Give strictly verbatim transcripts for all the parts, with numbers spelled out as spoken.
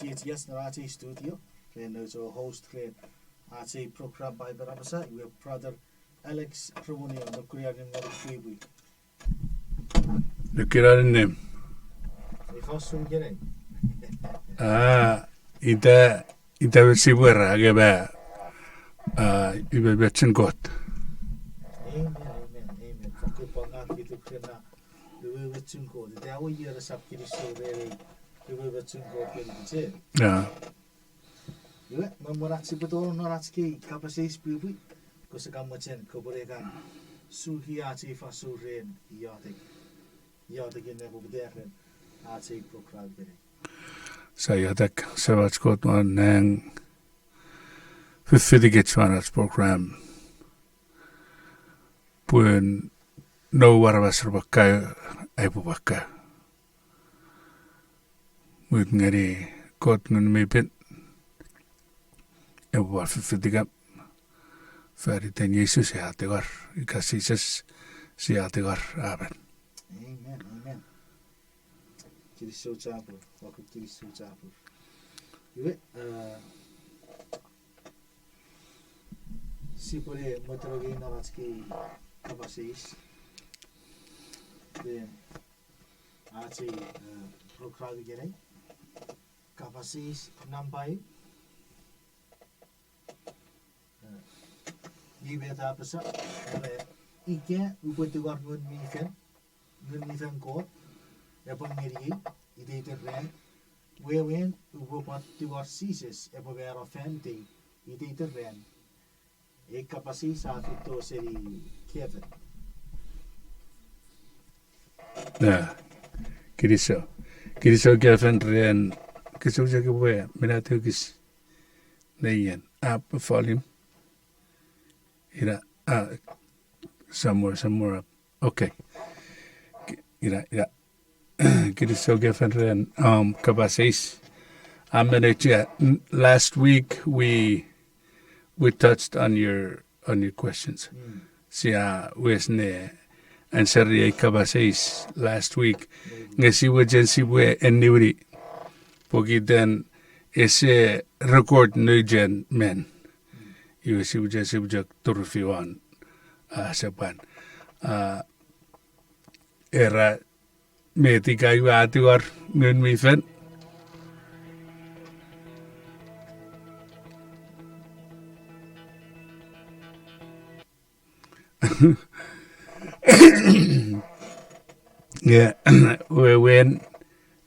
Yes, yes, non ach ei studio, ren nouch host ren ach ei program Paipen Apasa, iwe Brother Alex Romonio, nukuniar ngonuk pwipwi. Nukuniar nem. Ifa usun ikenai? Ah, ita, ita sipwe ra, angei ma, ah, umoumochun Kot. Amen, amen, amen. Fakkun pwan ngang fituk ren na umoumochun Kot. Ita ewe ier esap kinisou ren ei umoumochun Kot ngenikich. Ah. Iwe, me mwen ach sipwe tonong non ach kei kapas eis pwipwi, kose kan mochen kopwe ne kan suki ach ei fansoun ren iotek. Iotek ina poputa ren ach ei program ikenai. Sia iotek. Semach Kot won nang, fifitikich won ach program. Pun noum aramas repwe kaeo, aipwe pwan kaeo. Mut ngeni Kot Ngun mi Pin, epwe pwan fifitikem. Fan iten Jesus sia tingor, ika Jises sia tingor, amen. Amen, amen. Kinisou chapur, fakkun kinisou chapur. Iwe, ah, sipwe ne mot ngeni non ach kei kapas eis. Ren ach ei, ah, program ikenai. Kapas eis nampa eu. Ah, iwe a apasa, ika upwe tungor Ngun mi Fen, Ngun mi Fen Kot epwe ngeniei iteiten ran, wewen upwe pwan tungor Jises epwe mano fan itei iteiten ran. Ei kapas eis a feito seni Kevin. Ah, kinisou. Kinisou Kevin ren, kinisou chok pwe minne tou ekis neien up volume. Ina, ah, somewhere, somewhere up. Okay. Ina, ina. Kinisou Kevin ren, um, kapas eis. Amen, yeah. Last week we, we touched on your, on your questions. Sia wes ne answer ei kapas eis last week. Nge sipwe chen sipwe eniwini. Pokiten ese record nouch men. Iwe sipwe chen sipwe chok turufi won, ah, sepwan. Ah, era met ika iwe a tingor Ngun mi Fen. Nge, wewen,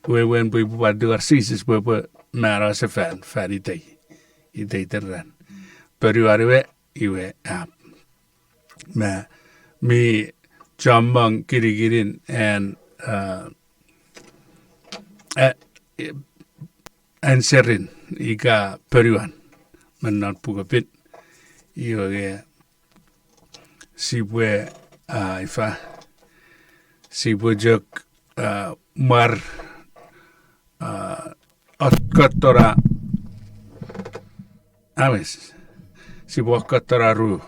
wewen pwe upwe pwan tingor Jises pwe epwe mano sefan, fan itei, iteiten ran. Ponuan we, iwe up. Me, mi chommong kinikinin an, ah, answerin ika ponuan me non Puk Pin. Iwe nge sipwe, ah, ifa, sipwe chok, ah, mwar, ah, okkotona, ames, sipwe okkotona ru,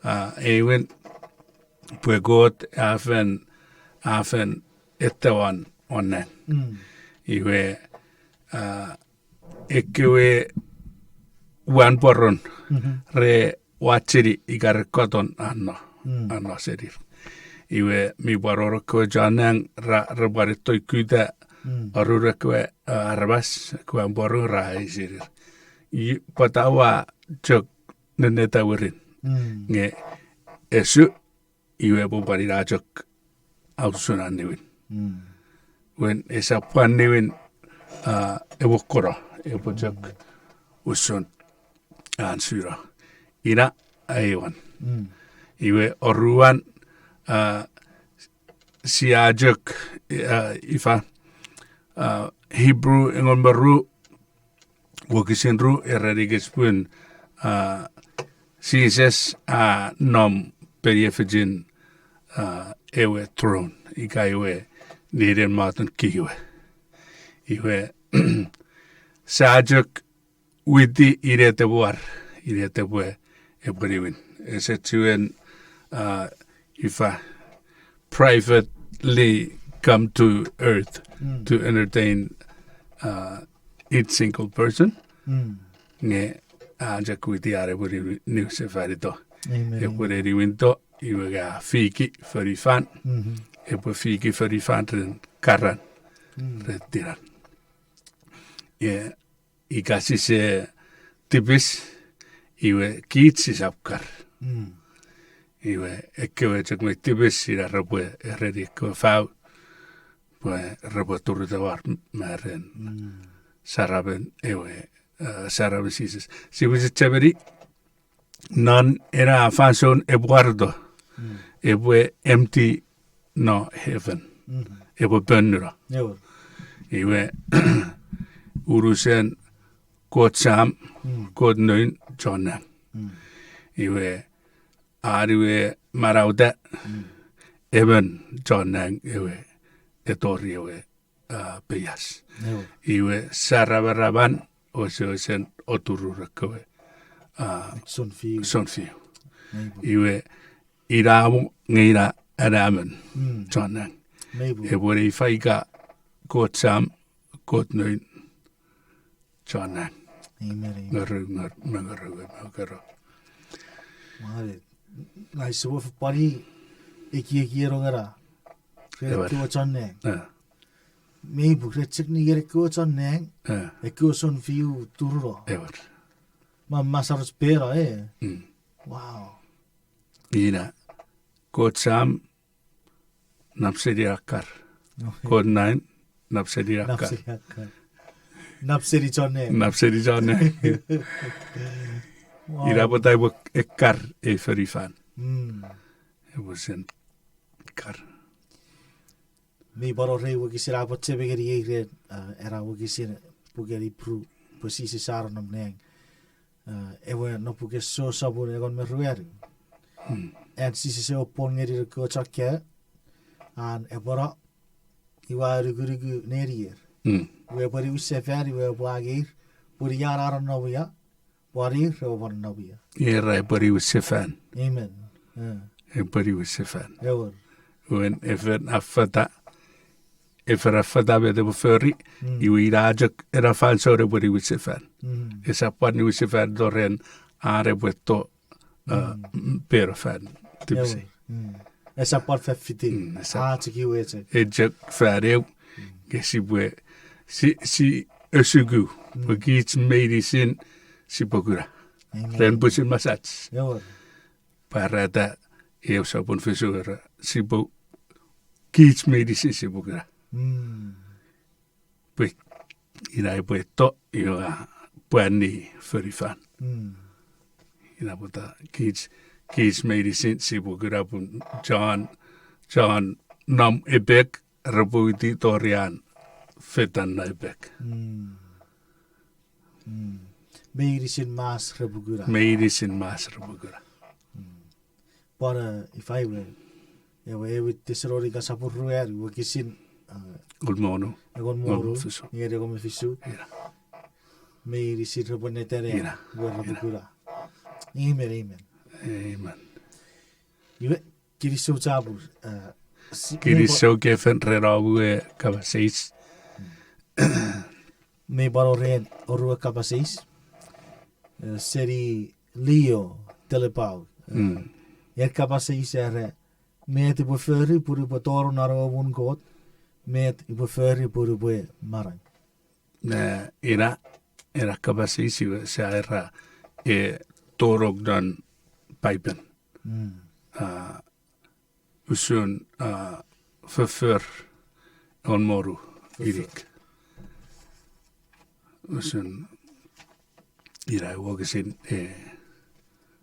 ah, aewin pwe Kot a fen, a fen etewon won nang. Iwe, ah, ekkewe wan pworon re wacheni ika re koton anno, anno senir. Iwe mi pwan wor ekkewe chon nang ra, ra pwan etto ikuta orun ekkewe, ah, aramas, ekkewe wan pworon ra eisini, pwata oua chok nenneta mwirin. Nge esu, iwe epwe pwan ina chok a usun an niwin. Wen esap pwan niwin, ah, epwe kono, epwe chok usun an suno. Ina aewin. Iwe oruan, ah, sia chok, ah, ifa, ah, Hebrew engon me ru, wokisin ru, erenikich pun, ah, Jises a nom peniefichin, ah, ewe throne, ika iwe ninen moten kiwe. Iwe, sia chok witi inet epwe war, inet epwe, epwe niwin. Ese chuen, ah, ifa, privately come to earth to entertain, ah, each single person. Mm. Nge a chok witi an epwe niw-, niwinsefanito. Amen. Epwe ne niwinto, iwe a fiki fonufan. Mhm. Epwe fiki fonufan ren karan. Mm. Ren tinan. Ie, ika sise tipis, iwe kich sisap kar. Mm. Iwe ekkewe chok mi tipis ina repwe ereni ekkewe fau, pwe repwe turutiw war me ren. Mm. Saramen ewe, eh, saramen Jises. Sipwe chechemeni, non ena fansoun epwe wareto, mm, epwe empty no heaven. Mm. Epwe ponnuno. Ewer. Iwe, unusen Kot Sam, mm, Kot Noun, Chon Nang. Mm. Iwe, an iwe manauta, mm, emon Chon Nang ewe, e tori ewe, ah, peias. Ewer. Iwe saramaraman, wesewesen oturur ekkewe, ah, sounfiu. Sounfiu. Mei pung. Iwe, ina mo nge ina anaemon, mm, Chon Nang. Mei pung. Epwe ne ifa ika Kot Sam, Kot Noun, Chon Nang. Amen, amen. Ngorou, ngor-, me ngorou, me ngorou. Mane, ngang use mo fen pwan ekiekieno ngena. Ren, ewer, ekkewe chon nang. Eh. Mei pung ren chok nien ekkewe chon nang. Eh. Ekkewe sounfiu turuno. Ewer. Ma, ma saros peno, eh. Mm. Wow. Ina, Kot Sam, nap seni akkar. Oh. Kot Noun, nap seni, nap akkar, seni akkar. Nap seni chon nang. Nap seni chon nang. Wow. Ina pwata epwe ekkar ei fonufan. Mm. Epwe sen kar. Mi pwan wor ei wokisin a pwan chemeni ei ren, ah, ena wokisin puken Ipru, pwe Jises a nom nang. Ah, ewe non puken Jon sopun engon me ruanu. Hmm. An Jises ewe pwon ngeni ekkewe chon kaeo, an epwe no, iwe a anukunuku nenier. Hmm. Iwe epwe niwinsefan, iwe epwe angeir, pwe ian a nonnom ia, pwan ir repwe pwan nonnom ia. Era epwe niwinsefan. Amen. Eh. Epwe niwinsefan. Ewer. Wen efen affata, efen affata met epwe fori, mm, iwe ina chok ena fansoun epwe niwinsefan. Mm. Esap pwan niwinsefan to ren an epwe to, uh, mm, m-, peno fan tipisi. Ewer. Mm. Esap pwan fan fiti. Mm, esap. A chok iwe chok. E chok fan eu, mm, nge sipwe, si, si osuku, mm, pwe kich meinisin sipwe kuna. Amen. Ren pwisin mesach. Ewer. Pwarata eu sopun fisu era, sipwe, kich meinisin sipwe kuna. Mm. Pwe ina epwe to, iwe a pwani fonufan. Mm. Ina pwata kich, kich meinisin sipwe kuna pun John, John nom epek, repwe witi tori an fetan na epek. Mm. Mm. Meinisin mas repwe kuna. Meinisin mas repwe kuna. Mm. Pwan, eh, ifa we, ewe, ewe Tesalonika sopun ruanu, wokisin, eh, engon me wonu. Engon me wonu, engon me fisu. Ngeni engon me fisu. Ina. Meinisin repwe neta ne, ina, we repwe, ina, kuna. Amen, amen. Amen. Iwe, kinisou chapur, eh, si-, kinisou kefen ren oue kapas eis. Mi pwan wor ren oruan kapas eis. Eh, seni Leo Telepau. Eh, mm, en kapas eis era, met upwe fori pun upwe tonong non ewe muun Kot, met upwe fori pun upwe manau. Ne, ina, ina kapas eis iwe sia era, e tonong non Paipen. Mm. Ah, usun, ah, Foffor engon me wonu, Foffor, irik. Usun, ina wokisin, eh.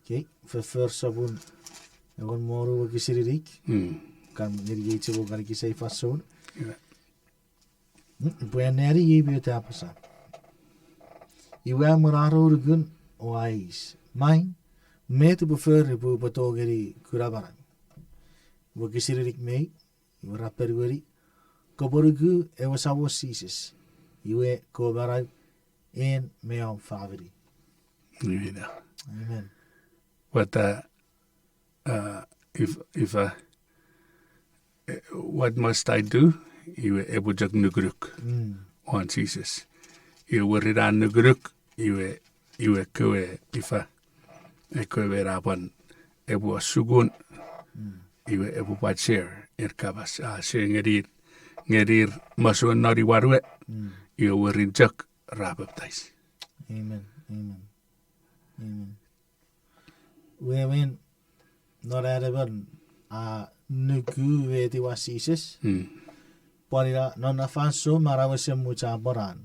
Okay, Foffor sopun engon me wonu wokisin irik. Mm. Kan ngeni ei chok kan ikisei fansoun. Ina. Mm, pwe anneani iei met a apasa. Iwe a mwarano nukun o a eis, Maing, met upwe fori pwe upwe tongeni kuna manau? Wokisin inik me ew, iwe ra ponueni, kopwe nuku ewe Samon Jises, iwe kopwe manau en me om famini. Ina. Amen. What, uh, uh, if, if, uh, eh, what must I do? Iwe epwe chok nukunuk, mm, won Jises. Iwe mwirin an nukunuk, iwe, iwe kewe ifa, ekkewe mei na pwan epwe sukun, iwe epwe pwan share en kapas, a share ngenir, ngenir masouen non imwan we, iwe mwirin chok ra papatais. Amen. Amen. Amen. Wewen, non an emon a nuku me etiwa Jises, pwan ina non na fansoun manau esemuch a pwan an,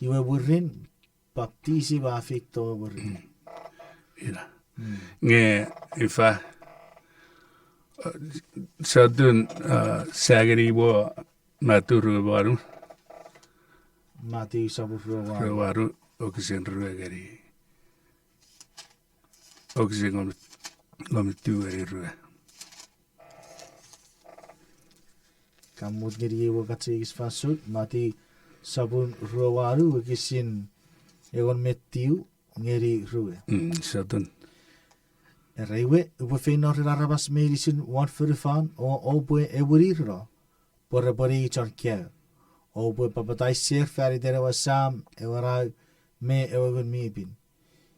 iwe mwirin, baptism a feito mwirin. Ina. Nge ifa, sotun, a, sa ngeni mo Matu rue wanu. Matu sopun rue wanu. Rue wanu, wokisin rue ngeni, wokisin engon me, engon me tiu ngeni rue. Ka mut ngeni ewe katekis fansoun, Matu sopun rue wanu, wokisin engon me tiu ngeni rue. Sotun. Era iwe, upwe feino ren aramas meinisin won fonufan, o oupwe emwenireno pwe repwe ne chon kaeo. Oupwe papataiser fan iten ewe Sam, ewe Nau, me ewe Ngun mi Pin.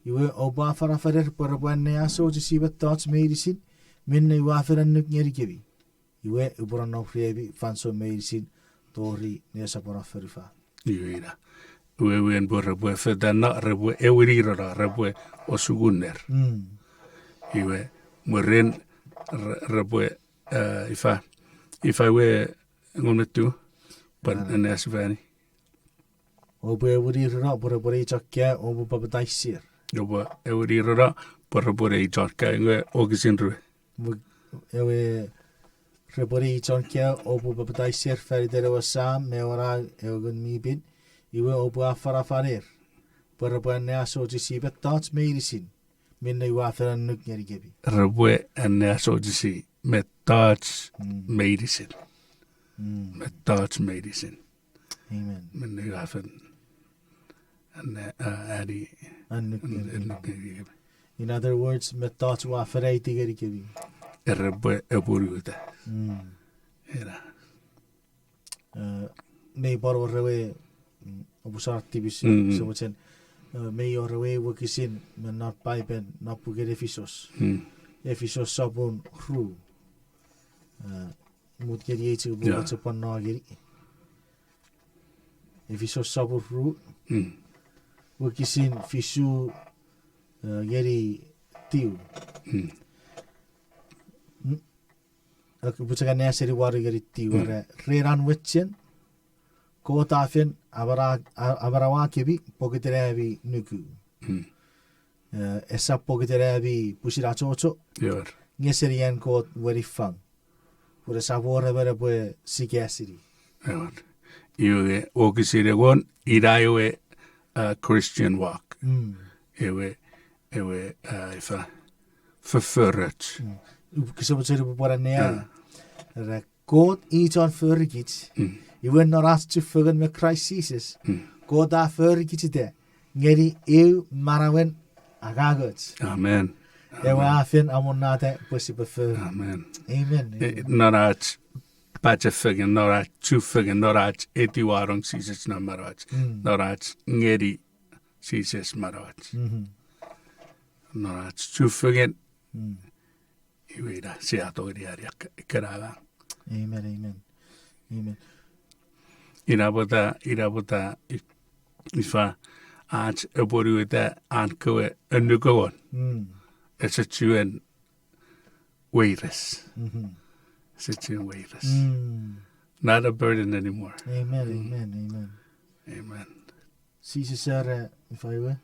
Iwe oupwe afanafaner pwe repwe anneasochisi mettoch meinisin minne ua fen annuk ngenikemi. Iwe upwe nonnom remi fansoun meinisin tori nesoponon fonufan. Iwe ina. Iwe wewen pwe repwe fetanno, repwe emwenireno, repwe osukunner. Iwe mwirin re-, repwe, e, ifa, ifa we engon me tiu, pwan anneasefani. Oupwe emwenireno pwe repwe ne chon kaeo, oupwe papataiser. Oupwe emwenireno pwe repwe ne chon kaeo, nge wokisin rue. Ewe, repwe ne chon kaeo, oupwe papataiser fan iten ewe Sam, me ewe Nau, ewe Ngun mi Pin. Iwe oupwe afanafaner pwe repwe anneasochisi mettoch meinisin minne ua fen annuk ngenikemi. Repwe anneasochisi mettoch meinisin. Mettoch meinisin. Amen. Minne ua fen anne, a, ani annuk ngenikemi. In other words, mettoch ua fen aiti ngenikemi, repwe apwonueta. Ena. E, mei pwan wor ewe, oupwe sor tipis, se mochen, e, mei wor ewe wokisin me non Paipen, non puken Efisos. Efisos sopun ru. E, mut ngeni ei chok pwe mochen pwan no ngeni. Efisos sopun ru. Wokisin fisu, e, ngeni tiu. Ak-, upwe chok anneaseni wanu ngeni tiu, era, ren an we chen, Kot a fen amana-, a-, amanaua kemi pokiten ami nuku. E, esap pokiten ami pwisin achocho, nge seni an Kot we niffang, pwe esap wor emon epwe sikasini. Iwe, wokisin engon, ina ewe, a, Christian walk. Ewe, ewe, a, ifa, fofforoch. Kose mochen upwe pwan annea, era, Kot i chon forikich, iwe non ach chufengen me Kraist Jises, Kot a forikichita ngeni eu manauen angangoch. Amen. Ewe a fen amonnata pwe sipwe fori. Amen. Amen. E, non ach pachefengen, non ach chufengen, non ach etiwanong Jises non manauach, non ach ngeni Jises manauach. Non ach chufengen, iwe ina sia tongeni ani ak-, ekkena angang. Amen, amen. Amen. Ina pwata, ina pwata i-, ifa, ach apwonueta an kewe annuk engon. Ese chuen weires. Ese chuen weires. Not a burden anymore. Amen, amen, amen. Amen. Jises era, ifa iwe,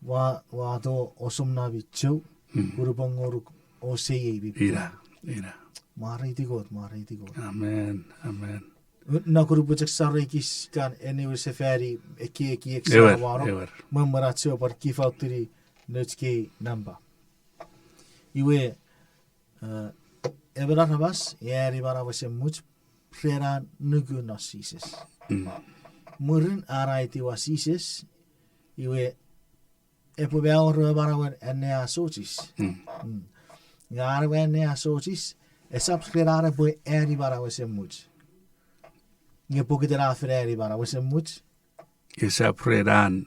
ua, ua to osom nami chou, pun upwe ngonuk oseiei mi pin. Ina, ina. Mwareiti Kot, mwareiti Kot. Amen, amen. Nokun upwe chok saraikis kan eniwe sefani ekieki ek sa wano, mwen mwen ach sipwe pwan kifautini nouch kei nampa. Iwe, e, emon aramas, eani manau esemuch, ren an nuku non Jises. Mwirin an aitiwa Jises, iwe epwe mei wor ewe manauen anneasochis. Nge an ewe anneasochis, esap ren an epwe eani manau esemuch. Nge pokiten a fen eani manau esemuch, Esap ren an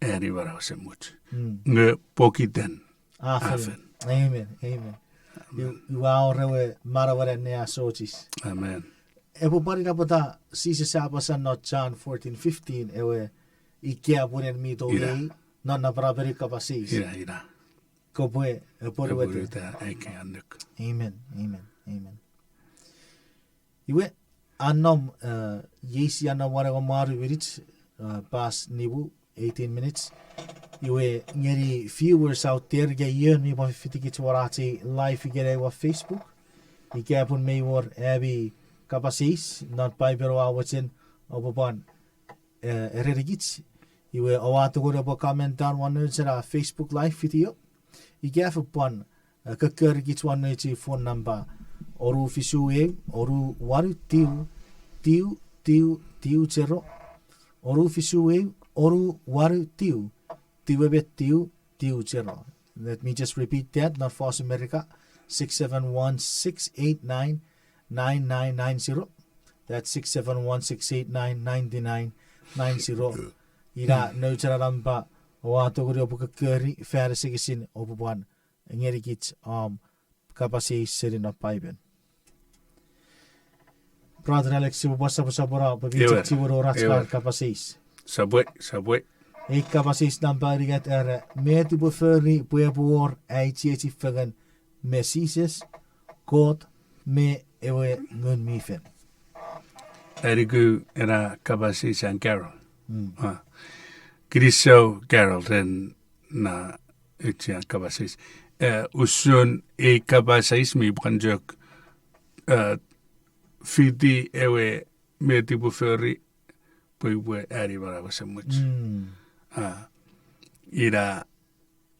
ani manau esemuch. Mm. Nge pokiten a fen. A fen. Amen. Amen. Amen. Iwe a wor ewe manauen anneasochis. Amen. Epwe pwan ina pwata Jises a apasa non John fourteen fifteen, ewe ika pun en mi tongei, non napanapeni kapas eis. Ina, ina. Kopwe, epwe, epwe nueta. Nueta, eke annuk. Amen, amen, amen. Iwe, a nom, eh, iei sia nom won engon me wanu minich, eh, past nimu, eighteen minutes. Iwe, ngeni viewers out there, ika ion mi pwan fitikich won ach ei live ikenai won Facebook. Ika pun mei wor ami kapas eis non Paipen oua mochen, oupwe pwan, eh, erenikich. Iwe oua tongeni oupwe comment down won nouch ena Facebook live video. Ika fen pwan, eh, kokkorikich won nouch ei phone number, onu fisu eu, onu wanu tiu, tiu, tiu, tiu zero, onu fisu eu, onu wanu tiu, tiu emon tiu, tiu zero. Let me just repeat that, non fosun Merika, six seven one, six eight nine, nine nine nine zero. That's six seven one, six eight nine, nine nine nine zero. Ina nouch ena number, oua tongeni oupwe kokkori fan asengesin oupwe pwan ngenikich om kapas eis seni non Paipen. Brother Alex, sipwe pwan soposopono pwe mi chok chiwen wor ach kapas eis. Sopwe, sopwe. Ei kapas eis nampa unungat era, met upwe fori pwe epwe wor ai chiechi fengen me Jises, Kot, me ewe Ngun mi Fel. Ai nuku ena kapas eis an Carol. Kinisou Carol ren na echian kapas eis. Eh, usun ei kapas eis mi pwan chok, eh, fiti ewe met upwe fori pwe upwe ani manau esemuch. Ah, ina,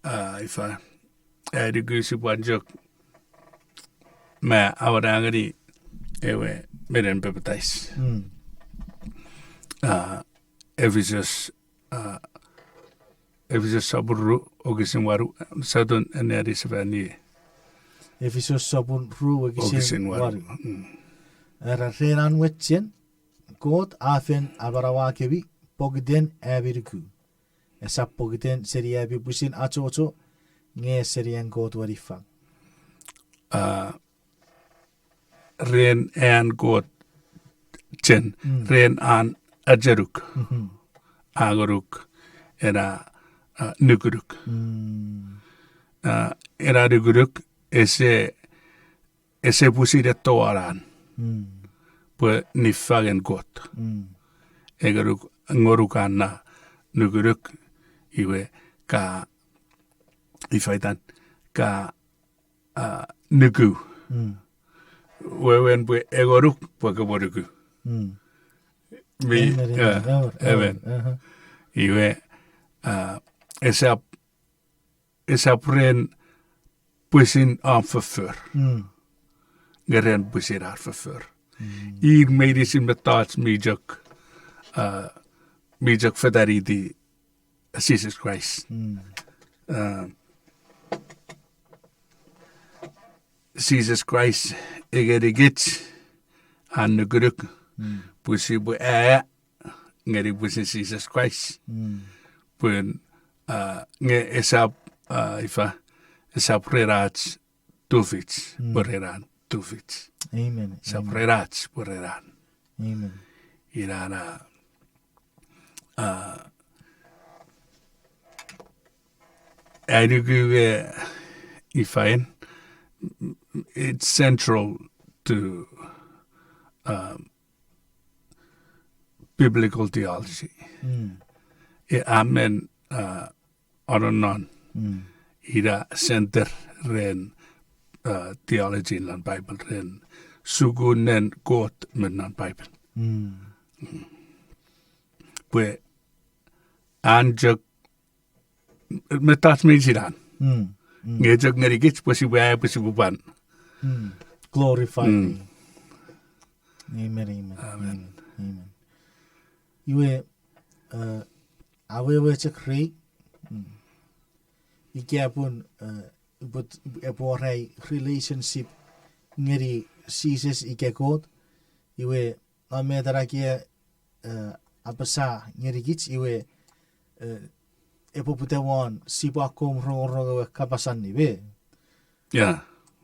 ah, ifa, ai nuku sipwe pwan chok me aua angeni ewe minen papatais. Ah, Efisos, ah, Efisos sopun ru, wokisin wanu, sotun anneani sefani. Efisos sopun ru, wokisin wanu. Era ren an we chen, Kot a fen amanaua kemi pokiten ami nuku. Esap pokiten seni ami pwisin achocho, nge seni an Kot we niffang. Ah, ren an Kot chen, ren an achenuk, a ngonuk ena, ah, nukunuk. Ah, ena nukunuk ese, ese pwisin etto anan pwe niffangen Kot. E ngonuk, ngonuk an na nukunuk, iwe ka, ifa itan, ka, ah, nuku. Wewen pwe e ngonuk pwe kopwe nuku. Mi, amen. Iwe, ah, esap, esap ren pwisin om foffor. Nge ren pwisin ar foffor. Ir meinisin mettoch mi chok, ah, mi chok fetaniti Jises Kraist. Ah, Jises Kraist e ngenikich an nukunuk pwe sipwe aea ngeni pwisin Jises Kraist. Pwe, ah, nge esap, ah, ifa, esap ren ach tufich pwe ren an tufich. Esap ren ach pwe ren an. Ina na, ah, ai nuku, eh, ifa en, it's central to, um, biblical theology. E, amen, ah, anonnon. Ina center ren, ah, theology non Bible ren sukunen Kot me non Bible. Pwe an chok mettoch meinisin an. Nge chok ngenikich pwe sipwe aea pwe sipwe pwan glorify. Amen, amen, amen, amen. Iwe, eh, awewe chok rei, ika pun, eh, epwe wor ai relationship ngeni Jises ika Kot, iwe, a met ena ke, eh, apasa ngenikich iwe, eh, epoputa won sipwe akkom rongorong ewe kapas allim, e. Yeah.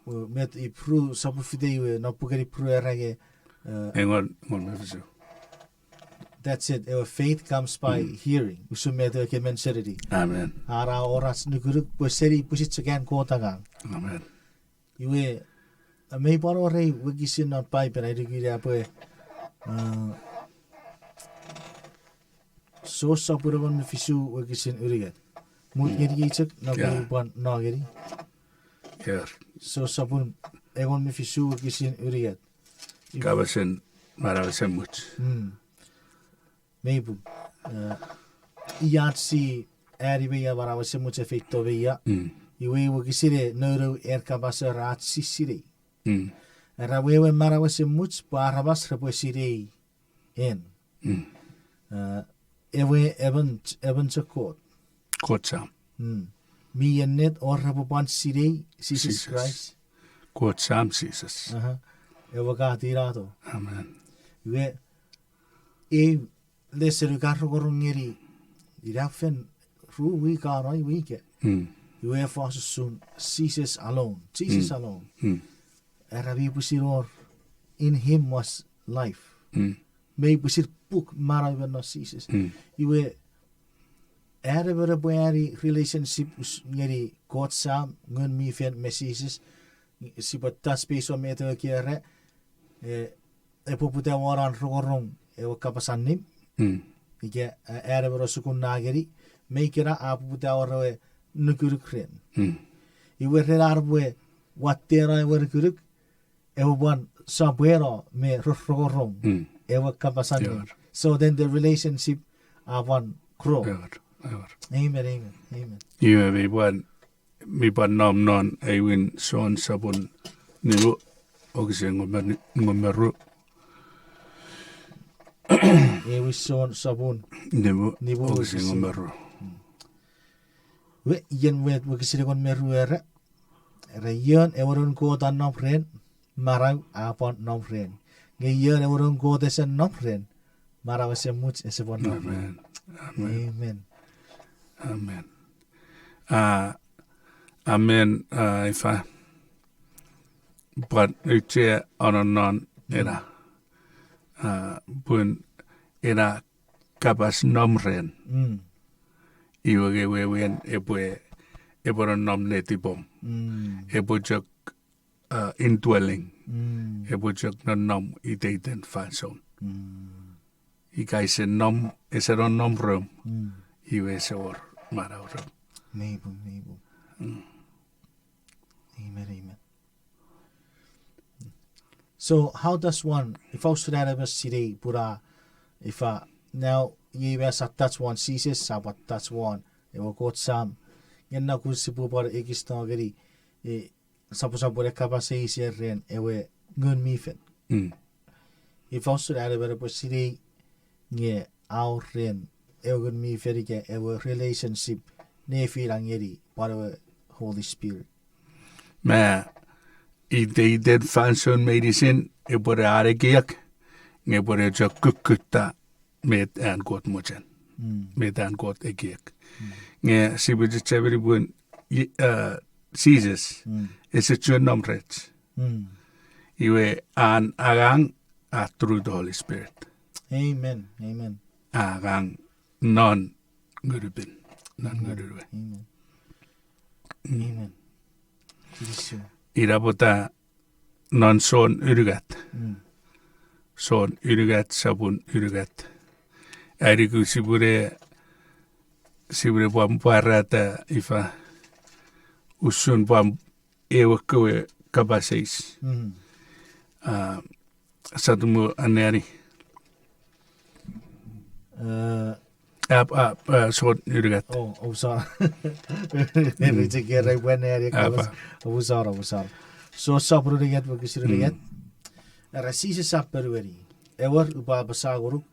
Met Ipru sopun fite iwe, non puken Ipru era nge, eh, engon, engon me fisu. That's it. Ewe faith comes by hearing. Usun met ewe ke mention-ini. Amen. Ara orach nukunuk pwe seni pwisin chok an Kot angang. Amen. Iwe, a, mei pwan wor ei wokisin non Paipen ai nuku ina pwe, a, Jon sopun engon me fisu wokisin unungat. Mut ngeni ei chok, nge pwan no ngeni. Jon sopun engon me fisu wokisin unungat. Kapasen manau esemuch. Mei pung. Ian si ani me ia manau esemuch e feito me ia. Iwe wokisin e nounou en kapas era ach sisinei. Era wewen manau esemuch pwe aramas repwe sinei en. Ewe emon, emon chok Kot. Kot Sam. Mi ennet o repwe pwan sinei Jises Kraist. Kot Sam Jises. Ewe ka tinato. Amen. Iwe, ei lesen ua rongorong ngeni, ina fen ru wik a no, wik e. Iwe fos usun Jesus alone, Jesus alone. Era mi pwisin wor, in him was life. Mei pwisin puk manau me non Jises. Iwe, are me repwe ani relationship ngeni Kot Sam, Ngun mi Fel me Jises, sipwe touch base won met ewe ke era, e, epwe poputa won an rongorong ewe kapas allim. Ika, e, are me no sukun na ngeni, me ikena a poputa wor ewe nukunuk ren. Iwe ren an epwe watteno ewe nukunuk, ewe pwan sopweno me rongorong ewe kapas allim. So then the relationship a pwan grow. Amen, amen, amen. Iwe mi pwan mi pwan nom non Ewin Jon sopun nimu, wokisin engon me ru. Ewin Jon sopun nimu, wokisin engon me ru. We, ien we wokisin engon me ru era, era ion ewe Noun Kot a nom ren, manau a pwan nom ren. Nge ion ewe Noun Kot ese nom ren, manau esemuch ese pwan nom ren. Amen. Amen. A, amen, a, ifa. Pwan auchea anonnon ena. A, pun ena kapas nom ren. Iwe nge wewen epwe, epwe nonnom netipom. Epwe chok, a, indwelling. Epwe chok nonnom iteiten fansoun. Ika ese nom, ese nonnom reom, iwe ese wor manau reom. Amen, amen. So how does one, ifa usun an epwe sinei pun a, ifa, now, iei sia touch won Jises, sia pwan touch won ewe Kot Sam. Nge nokun sipwe pwan ekis tongeni, e, soposopono ne kapas eis ren ewe Ngun mi Fel. Ifa usun an emon epwe sinei nge a wor ren ewe Ngun mi Fel ika ewe relationship nefin a ngeni pwan ewe Holy Spirit. Me iteiten fansoun meinisin epwe ne an ekiek, nge epwe ne chok kukkutta met an Kot mochen. Met an Kot ekiek. Nge sipwe chechemeni pun, a, Jises ese chuen nom rech. Iwe an angang a through the Holy Spirit. Amen. Amen. A angang non Ngunupin, non Ngunun we. Amen. Ina pwata non Jon unungat. Jon unungat sopun unungat. Ai nuku sipwene, sipwene pwan pwarata ifa usun pwan ewe kewe kapas eis. A, satumu anneani. Ap, ap, a, Jon unungat. O, o, sorry. Eri chok era pwe anneani kapas. Omusano, omusano. Jon sopun unungat wokisin unungat. Era Jises a ponueni, ewer, upwe apasa ngonuk,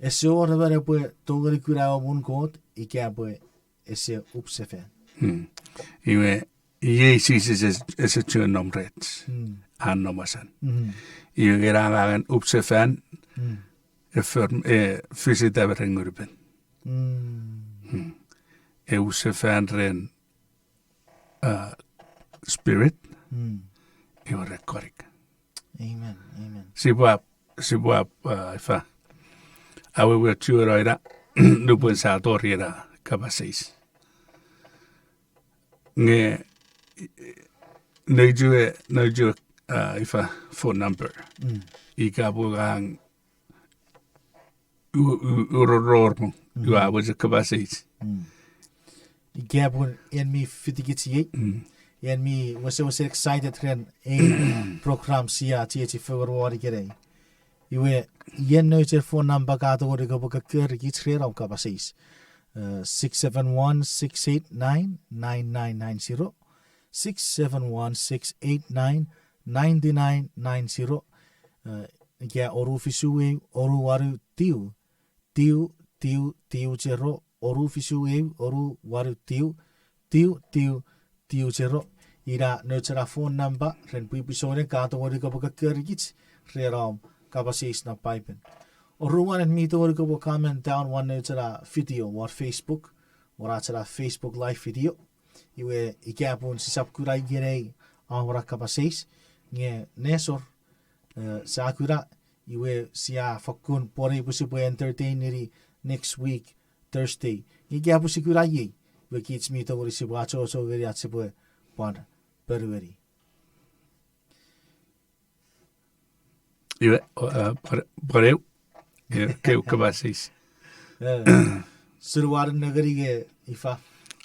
ese wor emon epwe tongeni kuna ewe muun Kot ika pwe ese upsefan. Iwe, iei Jises ese chuen nom rech. A nom asan. Iwe nge ena angangen upsefan, e for, e, fisita me ren Ngun mi Pin. E use fan ren, a, spirit, iwe re konik. Amen, amen. Sipwap, sipwap, a, ifa. Awewe chuen ina, nupwen sa tori ena kapas eis. Nge, nouch we, nouch we, a, ifa, phone number. Ika pwe ngang u-, u-, uroror, iwe a mochen kapas eis. Ika pun en mi fitikich iei, en mi wesewesen excited ren ei program sia chiechi fengen won ikenai. Iwe, ien nouch ei phone number ka tongeni kopwe kokkori kich ren om kapas eis. Uh, six seven one, six eight nine, nine nine nine zero. Six seven one, six eight nine, nine nine nine zero. Uh, ika oru fisu eu, oru wanu tiu, tiu, tiu, tiu zero, oru fisu eu, oru wanu tiu, tiu, tiu, tiu zero. Ina nouch ena phone number, ren pwipwi souneng ka tongeni kopwe kokkori kich ren om kapas eis non Paipen. Oruan, en mi tongeni kopwe comment down won nouch ena video won Facebook, won ach ena Facebook live video. Iwe ika pun sisap kuna ikenai om ena kapas eis, nge nesor, eh, sia kuna, iwe sia fakkun pwonei pwe sipwe entertain ngeni next week, Thursday. Nge ika pwe sia kuna iei, iwe kich mi tongeni sipwe achocho ngeni ach sipwe pwan ponueni. Iwe, o, a, pwan, pwan eu, e, keu kapas eis. Eh, sunuan nengeni nge ifa.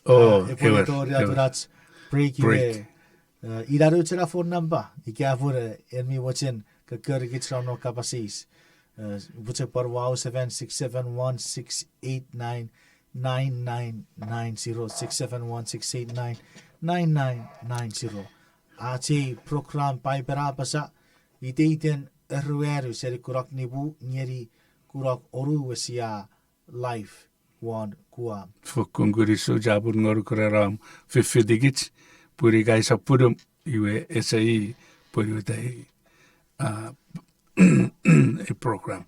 O, ah, epwe ewer, tori ewer. Atun ach break iwe. Break. Eh, ina nouch ena phone number, ika pun, eh, en mi mochen kokkori kich ren om kapas eis. Eh, pwe chok pwan wau seven six seven one six eight nine nine nine nine zero, six seven one six eight nine nine nine nine zero. Ach ei program Paipen a Apasa, iteiten eruanu seni kunok nimu ngeni kunok onu we sia live won Guam. Fokkun kinisou chapur ngonuk ren om fifitikich, pun ika esap punum, iwe ese i pwonueta ei, a, ei program.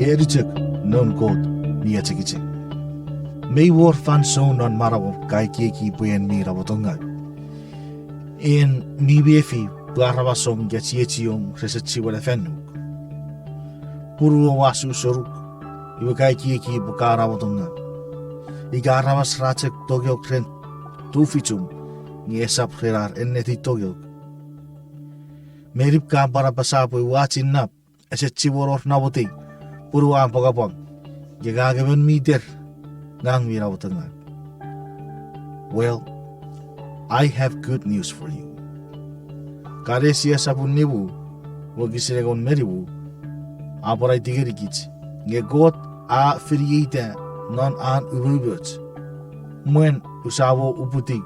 Eni chok noun Kot mi achengicheng. Mei wor fansoun non manauom ka ekieki pwe en mi namotongau. En mi mefi pwe aramasom ika chiechiom rese chiwen afannuk. Punuom a su senuk, iwe ka ekieki pwe ka namotongau. Ika aramas ra chok tongeok ren tufichum, nge esap ren ar ennetin tongeok. Meni ka pwan apasa pwe ua chinnap, ese chiwen wor namotei, punuom a pwangapwang, nge ngang emon mi ter, ngang mi namotongau. Well, I have good news for you. Kan Esia sopun nimu, wokisin engon me nimu, a pwan aiti ngenikich, nge Kot a finieita non an umoumoch, mwen usamo uputiw,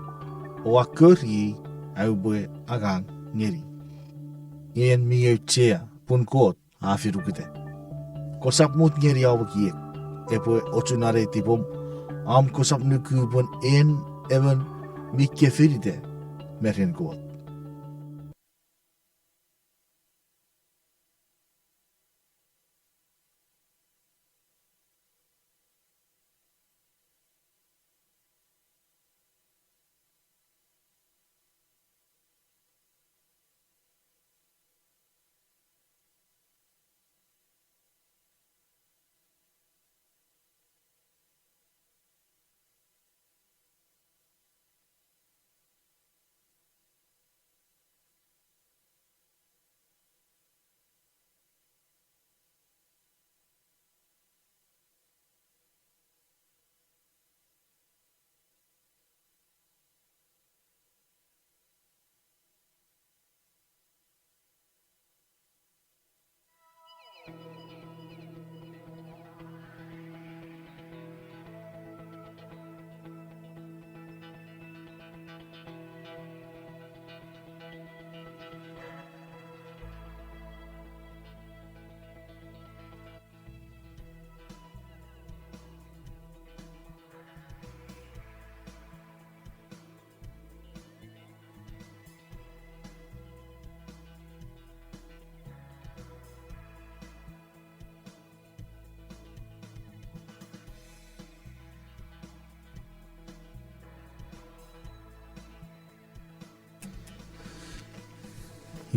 o a kori ei, a upwe angang ngeni. En mi auchea pun Kot a finuketa. Kosap mut ngeni om ekiek epwe ochun non ei tipom, om kosap nuku pun en emon mi kefinita me ren Kot.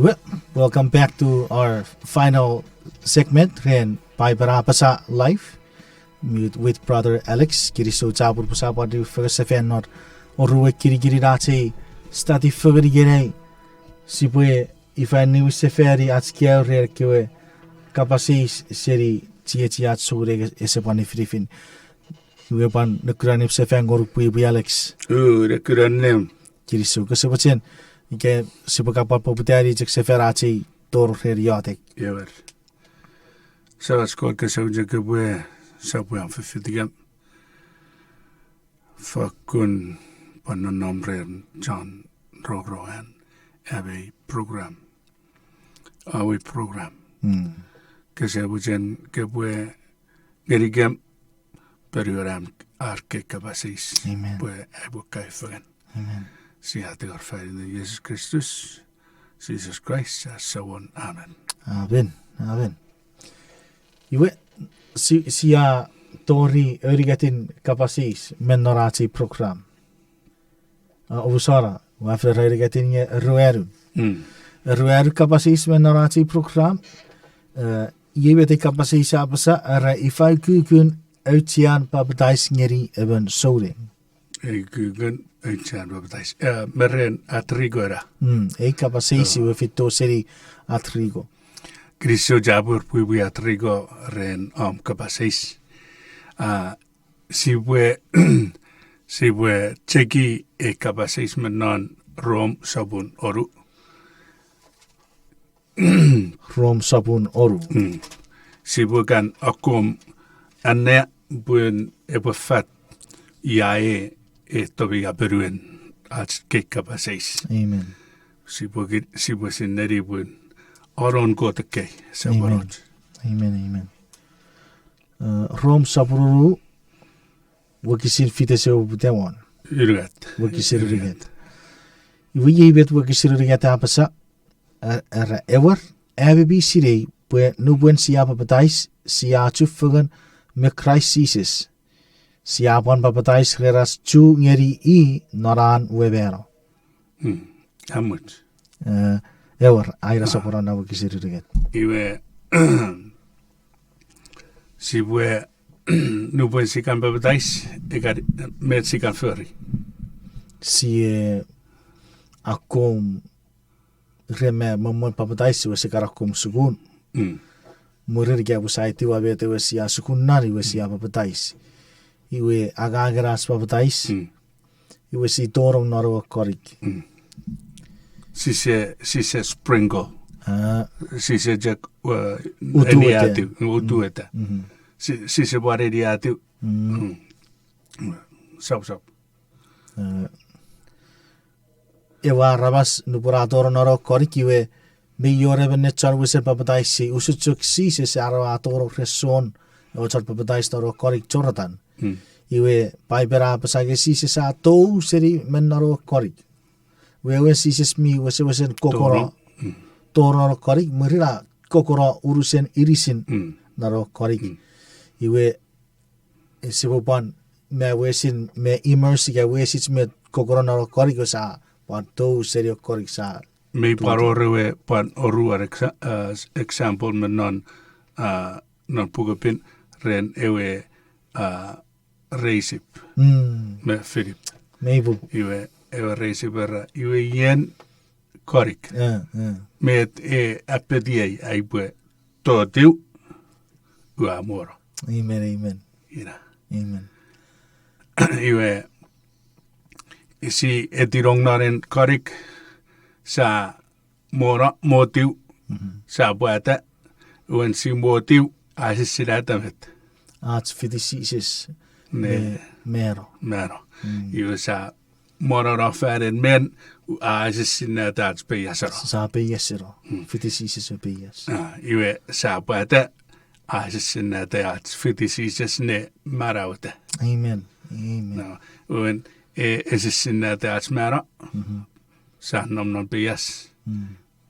Iwe, welcome back to our final segment ren Paipen A Apasa Live with, with Brother Alex. Kinisou chapur pwe sia pwan niwin fengen sefan non oruwe kinikinin ach ei study fengen ikenai. Sipwe ifa niwin sefani ach kaeo ren ekkewe kapas eis seni chiechiach souneng ese pwan nifinifin. Iwe pwan nekunion sefan ngonuk pwipwi Alex. Ooh, nekunion. Kinisou kose mochen, ika sipwe kan pwan poputani chok sefan ach ei tonong ren iotek. Ewer. Semach Kot, kose mochen kopwe sopweno fefitikem. Fokkun pwan nonnom ren chon rongorong an am ei program. Am ei program. Kose mochen kopwe ngenikem ponuen ar kei kapas eis pwe aipwe kaeo fengen. Sia tingor fan iten Jesus Kristus, Jesus Christ, ach Samon, amen. Amen. Amen. Iwe, si, sia tori euniketin kapas eis me non ach ei program. A, omusano, ua fen ra euniketin nge ruanu. Ruanu kapas eis me non ach ei program. Iei met ei kapas eis a apasa, era ifa ukukun auchean papatais ngeni emon souneng. Ukukun auchean papatais. E, me ren atriko era. Ei kapas eis iwe feito seni atriko. Kinisou chapur pwipwi atriko ren om kapas eis. A, sipwe, sipwe cheki ei kapas eis me non Rom sopun onu. Rom sopun onu. Sipwe kan akkom annea pwe epwe fat ia e, e tomi a ponuen ach kei kapas eis. Amen. Sipwe ki-, sipwe sinei pwe anon Kot ekkei, sopwuroch. Amen, amen. E, Rom sopun onu, wokisin fite sia poputa won. Unungat. Wokisin unungat. Iwe iei met wokisin unungat a apasa, e, era, ewer, ami mi sinei pwe nupwen sia papatais, sia chufengen me Kraist Jises. Sia pwan papatais ren ach chu ngeni i non an we mano. E, ewer, a ina sopwunon na wokisin unungat. Iwe, sipwe, nupwen sia kan papatais, ika met sia kan fori. Sia akkom ren me mwen papatais iwe sia kan akkom sukun. Mwirin ika pwe sia etiwa met ewe sia sukun non iwe sia papatais. Iwe angangen ach papatais. Iwe si tonong non ewe konik. Sise, sise sprinkle. Sise chok, e, utueta. Eniatiw, utueta. Si-, sise pwan eniatiw. Sopsop. E, ewe aramas nupwen a tonong non ewe konik iwe mi wor emon ne chon wesen papataisi, usun chok Jises a no a tonong ren Jon, ewe chon papatais non ewe konik Jordan. Iwe Paipen a apasa nge Jises a tou seni men non ewe konik. Iwe ewe Jises mi wesewesen kokono, tonong non ewe konik, mwirin a kokono unusen inisin non ewe konik. Iwe, sipwe pwan me wesin me immerse ika wesich me kokono non ewe konik, iwe sa pwan tou seni ewe konik sa. Mi pwan wor ewe pwan oruan exa-, example me non, non Puk Pin ren ewe reisip me Filip. Iwe ewe reisip era, iwe ien konik, met e apetiei ai upwe totiw ua mwono? Amen, amen. Ina. Amen. Iwe, si etinong non en konik, sa mwono, motiw, sa pwata, wen si motiw, a esisinata met? Ach fiti Jises ne mano. Mano. Iwe sa mwono non fanen men, a esisinata ach peiaseno. Sa peiaseno. Fiti Jises we peias. Iwe sa pwata, a esisinata ach fiti Jises ne manauta. Amen. Amen. Wen e esisinata ach mano, sa nom non peias,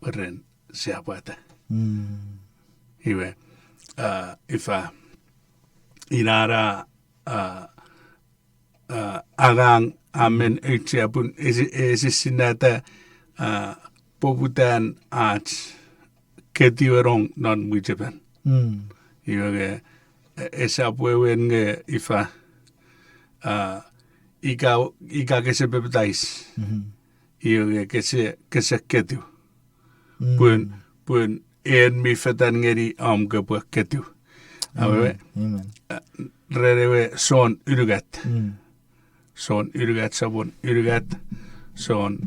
ren sia pwata. Iwe, ifa, ina na, angang a men auchea pun esisinata poputan ach ketiwenong non mwichefen. Iwe nge, esap wewen nge ifa, ika, ika kese papatais, iwe nge kese, kese ketiw. Pun, pun en mi fetan ngeni om kopwe ketiw. Awewe, ren ewe Jon unungat. Jon unungat sopun unungat, Jon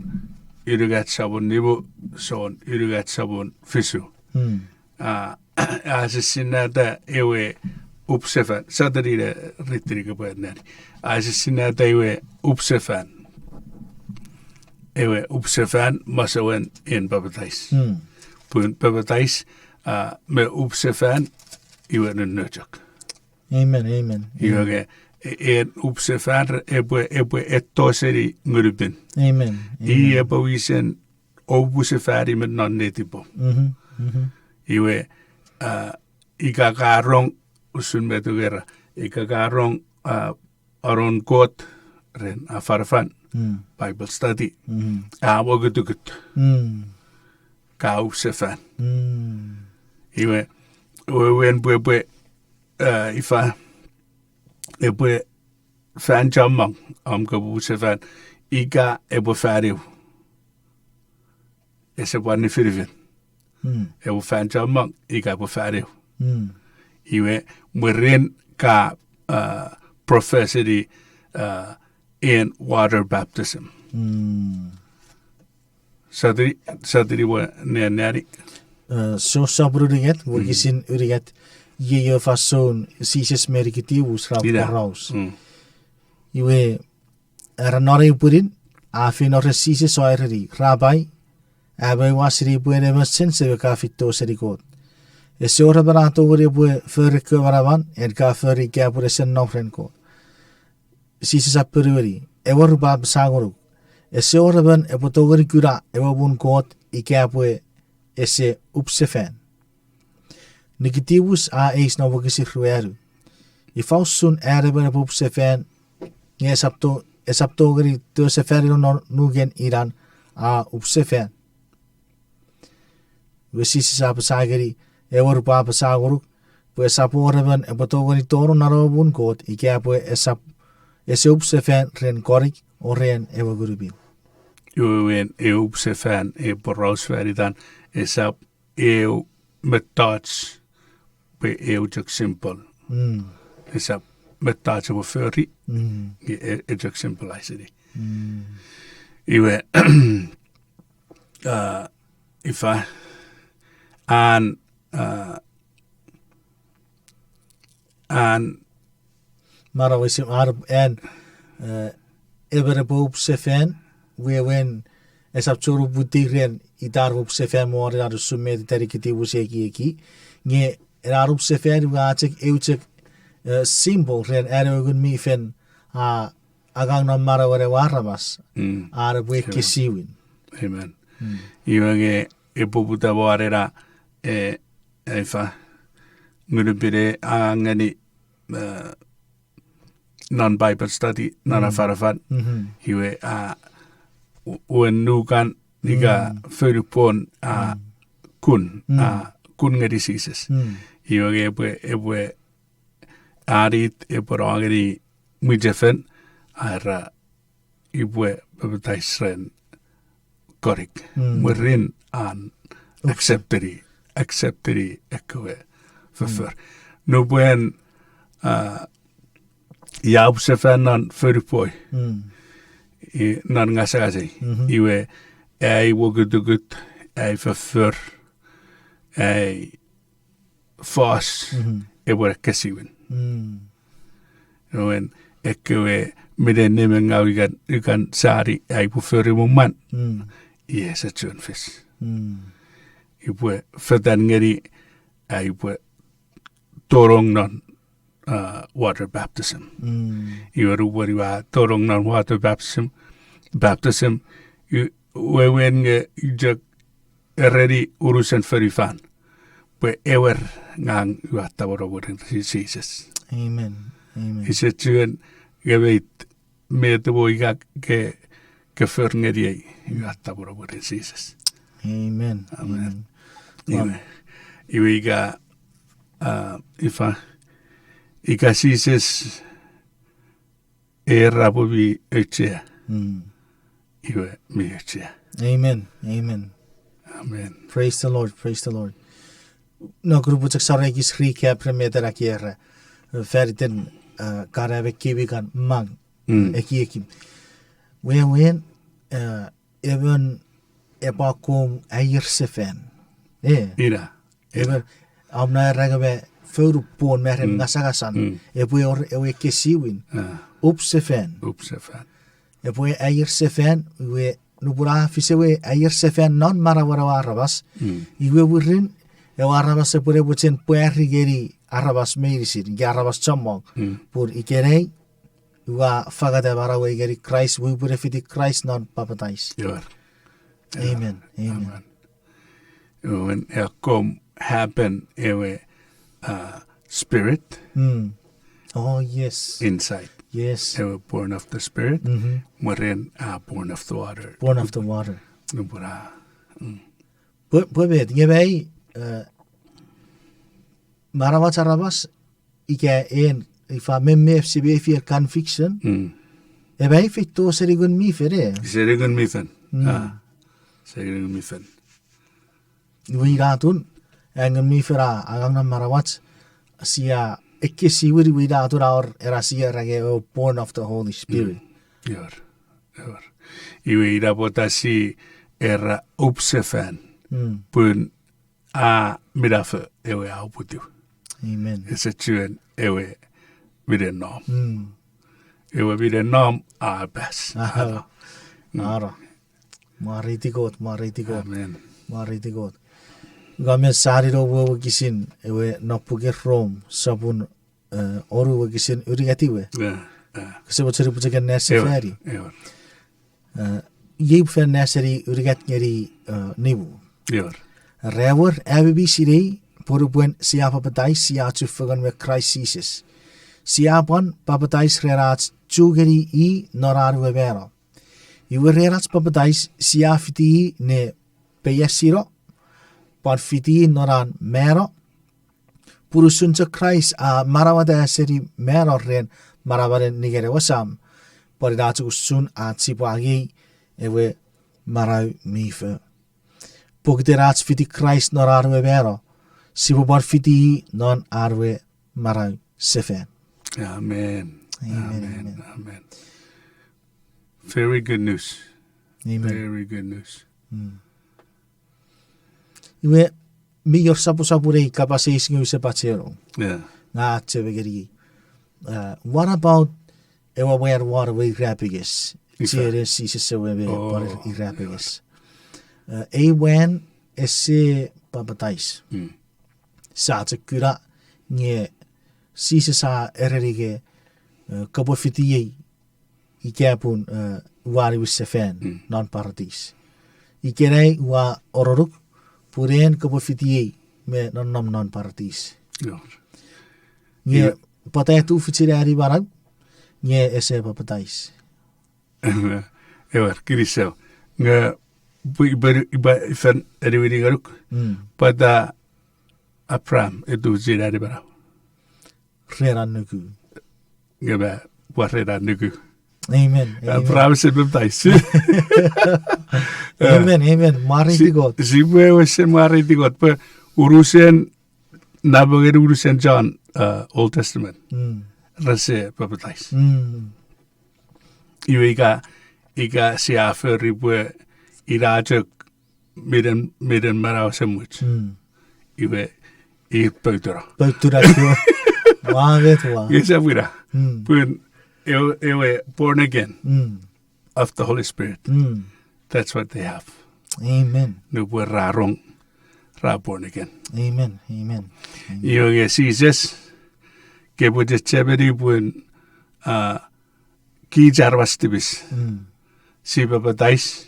unungat sopun nimu, Jon unungat sopun fisu. A, a esisinata ewe upsefan, satani ne ritini kopwe nani. A esisinata ewe upsefan. Ewe upsefan masowen en papatais. Pun papatais, a, me upsefan, iwe nonnochok. Amen, amen. Iwe ke, en upsefan epwe, epwe etto seni Ngun mi Pin. I epwe wisen oupusefani me non netipom. Iwe, a, ika ka rong, usun met ungera, ika ka rong, a, anon Kot ren afanafan, Bible study, a mokutukut, ka upsefan. Iwe, wewen pwe epwe, a, ifa, epwe fan chommong om kopwe upsefan, ika epwe fan eu. Ese pwan nifinifin. Epwe fan chommong ika epwe fan eu. Iwe, mwirin ka, a, professini, a, en water baptism. Satani, satani we nenani. A, Jon sopun unungat, wokisin unungat, iei ewe fansoun Jises me Nikodimus ra poraus. Iwe, era non eu pwinin, a feino ren Jises o ereni, Rapai, am aua sinei pwe en emon sense me ka feito seni Kot. Ese wor emon a tongeni epwe fori ekkewe manaman en ka fori ika pwe ese nom ren Kot. Jises a ponueni, ewer, upwe apasa ngonuk, ese wor emon epwe tongeni kuna ewe muun Kot ika pwe ese upsefan. Nikodimus a eis non wokisin ruanu, ifa usun an emon epwe upsefan, nge esap to-, esap tongeni tosefanino non nuken inan a upsefan? Iwe Jises a apasa ngeni, ewer, upwe apasa ngonuk, pwe esap wor emon epwe tongeni tonong non ewe muun Kot ika pwe esap, ese upsefan ren konik o ren ewe Ngun mi Pin. Iwe wewen ew upsefan, e poraus fan itan, esap ew mettoch, pwe ew chok symbol. Esap mettoch epwe fori, nge e, e chok symbolize-ini. Iwe, a, ifa, an, a, an, manau ese, an, an, e, emon epwe upsefan, wewen, esap chon uputiw ren itan upsefan me won ena usun met ita Nikotimus a ekieki, nge ena upsefan iwe a chok eu chok, eh, symbol ren an ewe Ngun mi Fel a angang non manauen ewe aramas, a epwe ekkesiwin. Amen. Iwe nge epwe poputa won ena, eh, ifa, Ngunupin a angang ngeni, eh, non Bible study, non afanafan. Iwe, a, u-, uen nukan ika fonupon, a, kun, a, kun ngeni Jises. Iwe nge epwe, epwe anit epwe no ngeni mwichefen, a era, upwe papatais ren konik. Mwirin an accepteni, accepteni ekkewe foffor. Nupwen, a, ia upsefan non fonupoi, i, non ngasangasei. Iwe, ai wokutukut, ai foffor, ai fos, epwe ekkesiwin. Ewe, ekkewe minen nimengau ikan, ikan sani ai upwe fori mwo mwan. Iei ese chuen fis. Upwe fetan ngeni ai upwe tonong non, uh, water baptism. Iwe nupwen ua tonong non water baptism, baptism, i-, wewen nge chok ereni unusen fonufan pwe ewer, ngang ua tapweno mwirin Jises. Amen. Ese chuen nge meit, met mo ika ke, ke fori ngeniei, ua tapweno mwirin Jises. Amen. Iwe, iwe ika, a, ifa, ika Jises era pwe mi auchea, iwe mi auchea. Amen. Praise the Lord, praise the Lord. No, kunupwe chok saramen ekis recap ren met ena ka era. Faniten, a, kan am ekkesiwin kan mang, ekieki. Wewen, a, emon epwe akkom aier sefan. E. Emon, am na era nge me fonupon me ren ngasangasan. Epwe wor ewe ekkesiwin. Upsefan. Epwe aier sefan, iwe nupwen a fis ewe aier sefan non manauen ewe aramas, iwe mwirin ewe aramas epwe ne mochen pwari ngeni aramas meinisin, ika aramas chommong. Pun ikenai, ua fangeta manauei ngeni Kraist, ua upwene fiti Kraist non papatais. Amen. Ewe, e akkom happen ewe, uh, spirit. Oh, yes. Inside. Ewe born of the spirit. Mwirin, uh, born of the water. Nupwen a, pwe, pwe met, nge mei, uh, manauach aramas, ika en, ifa memef si mefi conviction. Emon feito seni Ngun mi Fel, e. Seni Ngun mi Fel. Seni Ngun mi Fel. Iwe ina atun, a, Ngun mi Fel a angang non manauach, sia ekkesiwin iwe ina atun a wor ena sia era nge, oh, born of the Holy Spirit. Ewer, ewer. Iwe ina pwata si era upsefan. Pun a minafo ewe a uputiw. Ese chuen ewe minen nom. Ewe minen nom a pas. Ara. Mwareiti Kot, mwareiti Kot. Mwareiti Kot. Ika men sani no wokisin ewe non puken Rom, sopun, e, onu wokisin unungat we. Kose mochen upwe chok anneasefani. Iei upwe fen anneaseni unungat ngeni, e, nimu. Ra wor ami mi sinei pwe nupwen sia papatais sia chufengen me Kraist Jises. Sia pwan papatais ren ach chu ngeni i non an we mano. Iwe ren ach papatais sia fiti i ne peiasino, pwan fiti i non an mano, pun usun chok Kraist a manauata seni mano ren manamanen ningen ewe Sam, pwan ina chok usun ach sipwe angei ewe manau mi fo. Pokiten ach fiti Kraist non an we mano, sipwe pwan fiti i non an we manau sefan. Amen. Very good news. Iwe, mi wor soposoponon ei kapas eis nge use pachenong. Nge a chemengeni, uh, what about ewe mwan won ewe irapenges? Chienan Jises ewe me pwan irapenges. Eh, ei mwan ese papatais. Sia chok kuna nge Jises a ereni ke, eh, kopwe fitiei ika pun, eh, ua niwin sefan non paratiis. Ikenai ua oronuk pun en kopwe fitiei me nonnom non paratiis. Nge pwata e tufichin ani manau nge ese papatais? Ewer, kinisou. Nge pwe, pwe, pwe, fen eniwini ngonuk. Pwata Abraham e tufichin ani manau? Ren an nuku. Nge ma, pwan ren an nuku. Amen. Abraham ese papatais. Amen, amen. Mwareiti Kot. Sipwe wesen mwareiti Kot. Pwe unusen, napengeni unusen John, uh, Old Testament. Rese papatais. Iwe ika, ika sia fori pwe ina chok minen, minen manau esemuch. Iwe, ir poutuno. Poutuno. Ua met ua. Nge esap ina. Pun ewe, ewe born again of the Holy Spirit. That's what they have. Amen. Nupwen ra rong, ra born again. Amen. Amen. Iwe nge Jises, kopwe chechemeni pun, ah, kich aramas tipis. Si papatais,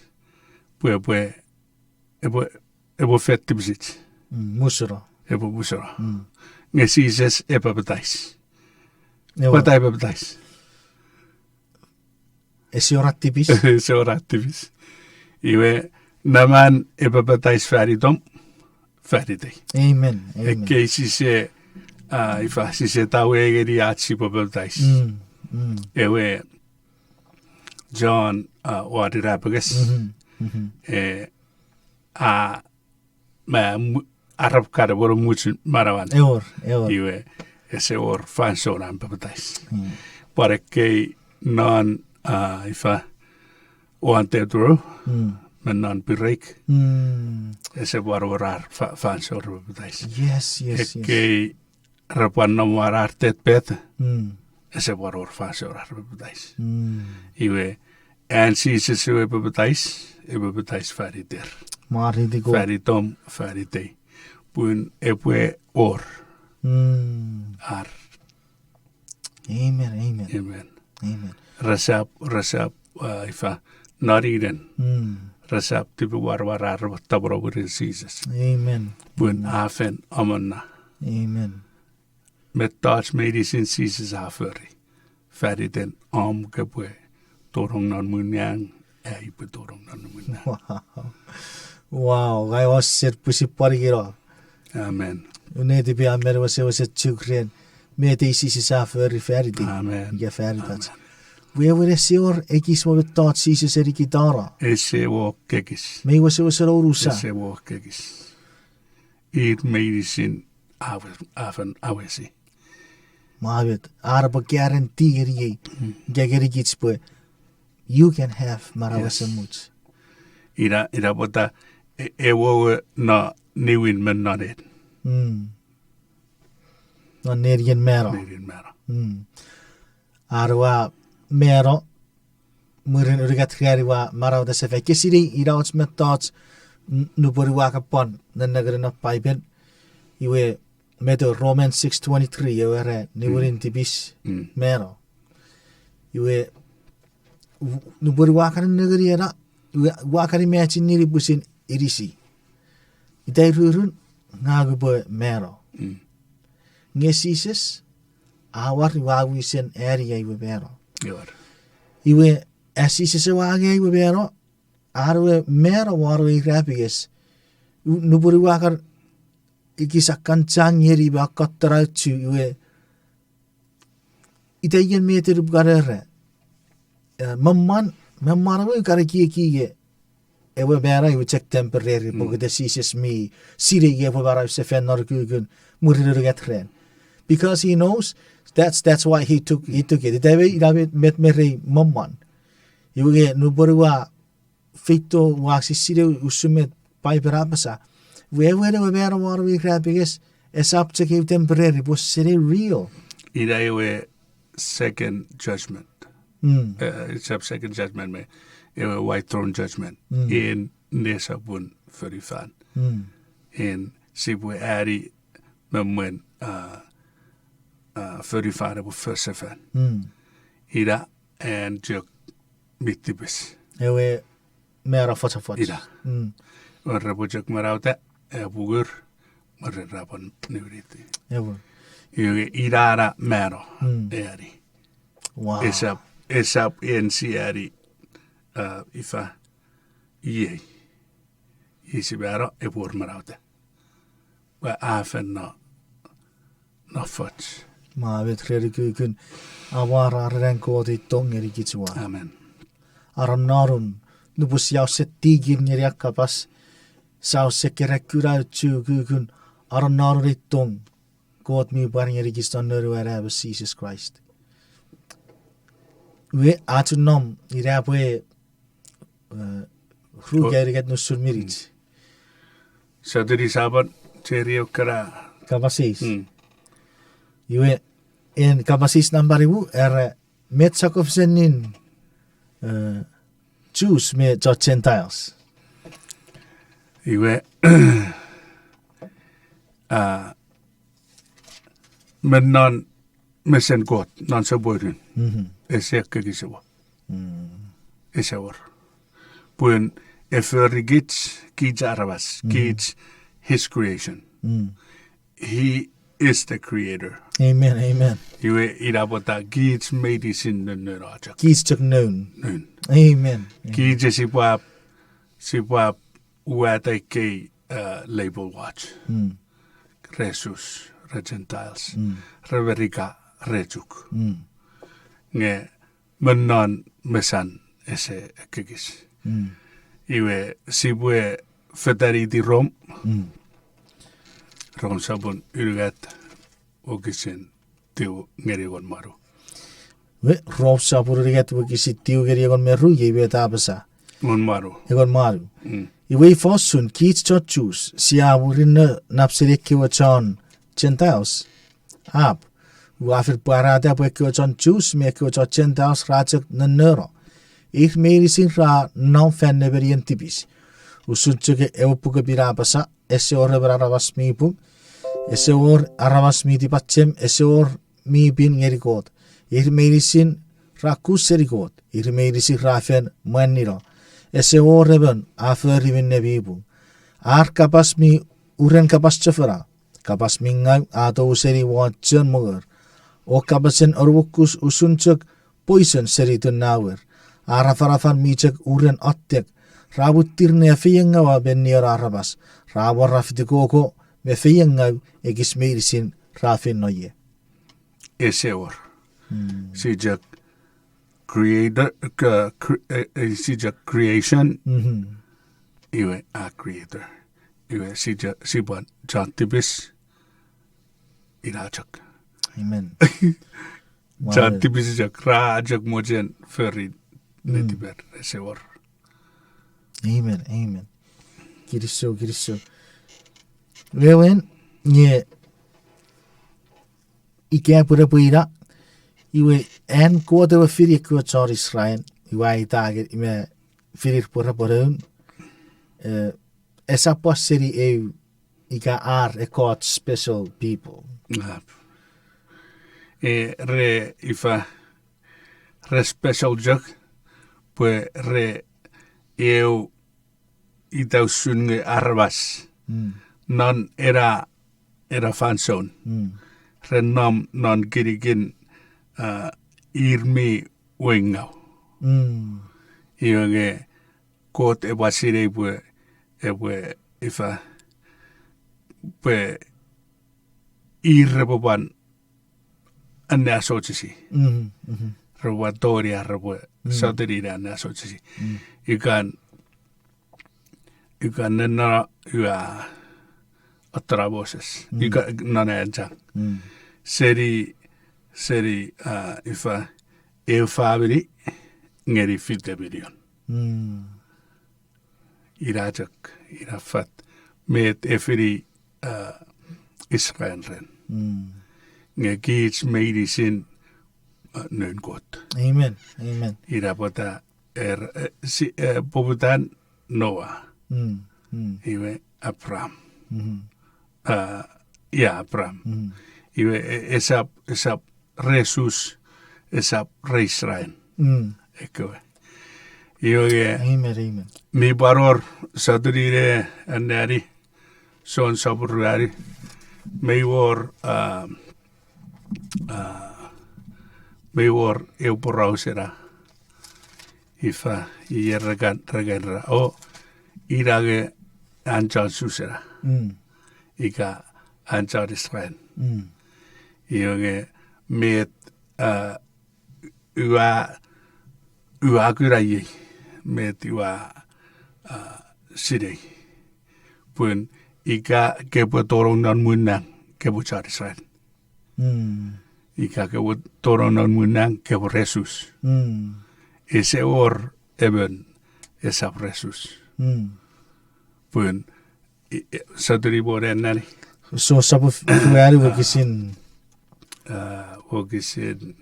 pwe, pwe, epwe, epwe fet tipisich. Musuno. Epwe musuno. Nge Jises e papatais. Pwata e papatais? Ese wor ar tipis. Ese wor ar tipis. Iwe, neman e papatais fan itom, fan itei. Amen. Amen. Ekkei sise, ah, ifa, sise tawei ngeni ach sipwe papatais. Ewe, John, ah, won irapenges. E, a, ma, arap kan epwe much manauan. Ewer, ewer. Iwe, ese wor fansoun an papatais. Pwan ekkei non, ah, ifa, won tetro, me non pireik. Ese pwan wor ar fa-, fansoun papatais. Yes, yes, yes. Ekkei ra pwan nom won ar deathbed, ese pwan wor fansoun ar papatais. Iwe, an Jises ewe papatais, e papatais fan iter. Fan itom, fan itei. Pun epwe wor ar. Amen, amen. Resap, resap, ah, ifa, noninen. Resap tipemwaramwar ar repwe tapweno mwirin Jises. Pun a fen amonata. Mettoch meinisin Jises a fori fan iten om kopwe tonong non mwich nang, ai upwe tonong non mwich nang. Wow, ngang ua sen pwisin pwan ikino. Amen. Ua netipeeu, amen, wesewesen chok ren met ei Jises a fori fan itei. Ika fan itach. Wewen ese wor ekis me mettoch Jises a nikitano. Ese wor ekis. Mei wesewesen unusa. Ese wor ekis. Ir meinisin a, a fen awesi. Mwa met, ar epwe guarantee ngeniei, ika ngenikich pwe, you can have manau esemuch. Ina, ina pwata, e, ewe, ewe no niwin me non en. Non nenien mano. Nenien mano. Ar ua mano, mwirin unungat ran ua manauta sefan. Ke sinei ina och mettoch, n-, nupwen ua kan pwan nennengeni non Paipen. Iwe met Romans six twenty-three, ewe era niwinin tipis mano. Iwe, w-, nupwen ua kan nennengeni ena, ua, ua kan imagine ngeni pwisin inisi. Itai rurun, ngang upwe mano. Nge Jises, a war iwe a wisen ani ai we mano. Iwe, as Jises ewe a angei ai we mano, an we mano won ewe irapenges, u-, nupwen ua kan ikisa kan chang ngeni me akkottona uchu iwe, ita ien met en upwe kan era. Eh, me mwan, me mwan ewe ua kan ekieki nge ewe mano iwe chok temporary, pokiten Jises mi sinei nge epwe manau sefan non ukukun mwirin unungat ran. Because he knows, that's, that's why he took, he took it. Ita we ina met, met me rei me mwan. Iwe nge nupwen ua feito ua sisinei usun met Paipen a apasa, wewen ewe mano won ewe irapenges, esap chok eu temporary, pwe seni real. Ina ewe second judgment. Eh, esap second judgment me, ewe white throne judgment. In nesopun fonufan. Mm. En sipwe ani me mwen, a, a, fonufan epwe fosefan. Mm. Ina an chok mi tipis. Ewe mano fochofoch. Ina. Mm. Epwe chok manauta, epwe ngur, mwirin ra pwan niwiniti. Ewe. Iwe ina na mano, mm, eani. Wow. Esap, esap en si ani, a, ifa, iei. Isi mano epwe wor manauta. Pwe a fen no, no foch. Ma met ren ukukun amwarar ren Kot ei tong ngeni kich ua. Amen. Aron nonun, nupwen sia use tikin ngeni a kapas, sia use keran kuna uchu ukukun, aron nonun ei tong Kot mi pwar ngeni kich non Noun we Anaemon Jises Kraist. Iwe, a chok nom, ina pwe, e, ru o, kairiket nusun minich. Mm. Sotuni Sapan, cheerio kana. Kapas eis. Mm. Iwe, en kapas eis nampa nimu, era, met sokkofesenin, e, Jews me chon Gentiles. Iwe, a, me non mesen Kot, non sopwonun. Mhm. Ese ekkekisiwo. Mm. Ese wor. Pun e fori kich, kich aramas, mhm, kich his creation. Mm. He is the creator. Amen, amen. Iwe ina pwata kich meinisin nonnono chok. Kich chok noun. Noun. Amen. Amen. Kich sipwap, sipwap uwata kei, uh, label wach. Mm. Re Jews, re Gentiles, mm, re Merika, re Chuuk. Mm. Nge me non mesan ese ekkekis. Mm. Iwe sipwe fetaniti Rom. Mm. Rom sopun unungat wokisin tiu ngeni engon me wanu. We, Rom sopun unungat wokisin tiu ngeni engon me ru, iei met a apasa. Engon me wanu. Engon me wanu. Mm. Iwe ifa usun kich chon Jews, sia murinno nap seni ekkewe chon Gentiles? Ap, ua fen pwarata pwe ekkewe chon Jews me ekkewe chon Gentiles ra chok nonnono. Ir meinisin ra nom fan nemenien tipis. Usun chok ewe Puk mi Pin a apasa, ese wor emon aramas mi pung, ese wor aramas mi tipachem, ese wor mi pin ngeni Kot. Ir meinisin ra kus seni Kot, ir meinisin ra fen mwanino. Ese wor emon a fori minne mi pung. Ar kapas mi uren kapas chofona, kapas mi ngau a tou seni won chon mongo, o kapasen anuokus usun chok poison seni tunnauer. Ar afanafan mi chok uren ottek, ra muttir ne feiengaua mennion aramas, ra amwora fitikoko me feiengau ekis meinisin ra feino ie. Ese wor. Mm. Si chok creator, k-, cre-, e, e, si chok creation. Mhm. Iwe a creator. Iwe si chok, sipwe chon tipis. Ina chok. Amen. Chon tipis chok, ra chok mochen fori, mm, netiper, ese wor. Amen, amen. Kinisou, kinisou. Wewen, nge ika pwe epwe ina, iwe an Kot ewe fini ekkewe chon Israel, iwe a aita nge, ime finir pwe repwe noun, e, esap pwan seni eu ika ar ekkoch special people. Ap. E, re ifa, re special chok, pwe re eu ita usun nge aramas. Mm. Non ena, ena fansoun. Mm. Re nom non kinikin, a, ir mi weingau. Mm. Iwe nge Kot epwe sinei pwe, epwe ifa, pwe ir repwe pwan anneasochisi. Mhm, mhm. Repwe tongeni ar repwe, mm, sotuni ne anneasochisi. Mm. Ikan, ikan nenna ua atara Moses. Mm. Ika non an chang. Mm. Seni, seni, a, ifa, eu famini ngeni fite minion. Mm. Ina chok, ina fat, met e fini, a, Israel ren. Mm. Nge kich meinisin, a, noun Kot. Amen, amen. Ina pwata er, e, si, e, poputan Noa. Mm, mm. Iwe Abraham. Mhm. A, ia, Abraham. Mm. Iwe, e-, esap, esap re Jus, esap re Israel. Mm. Ekkewe. Iwe nge, amen, amen. Mi pwan wor, sotuni ne anneani, Jon sopun ruanu. Mei wor, a, a, mei wor eu poraus ena. Ifa, ie rekan, rekan ra. O, ina nge an chon Jus ena. Mm. Ika an chon Israel. Mm. Iwe nge met, a, ua, ua kuna iei, met ua, a, sinei. Pun ika kepwe tonong non muun nang, kepwe chon Israel. Mm. Ika kepwe tonong non muun nang, kepwe re Jus. Mm. Ese wor emon esap re Jus. Mm. Pun, i-, i-, sotuni pwe anneani. So, sopun f-, ruanu wokisin. A, wokisin,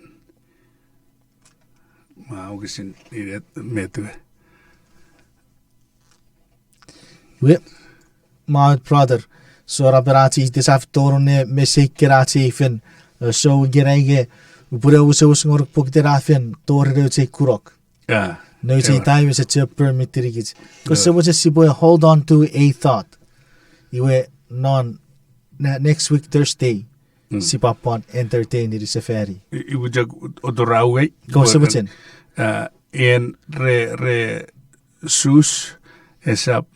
ma wokisin inet, met we. Iwe, my brother, so ra pena chiti sap tonong ne mesei kena chei fen, e, so ikenai nge, upwene useus ngonuk pokiten a fen tori nouch ei kunok. A, nouch ei time ese chok permit-ini kich. Kose mochen sipwe hold on to a thought. Iwe non, na, next week Thursday, sipwe pwan entertain-ini sefani. I-, iwe chok otora uwei. Kose mochen. A, en re, re Jus esap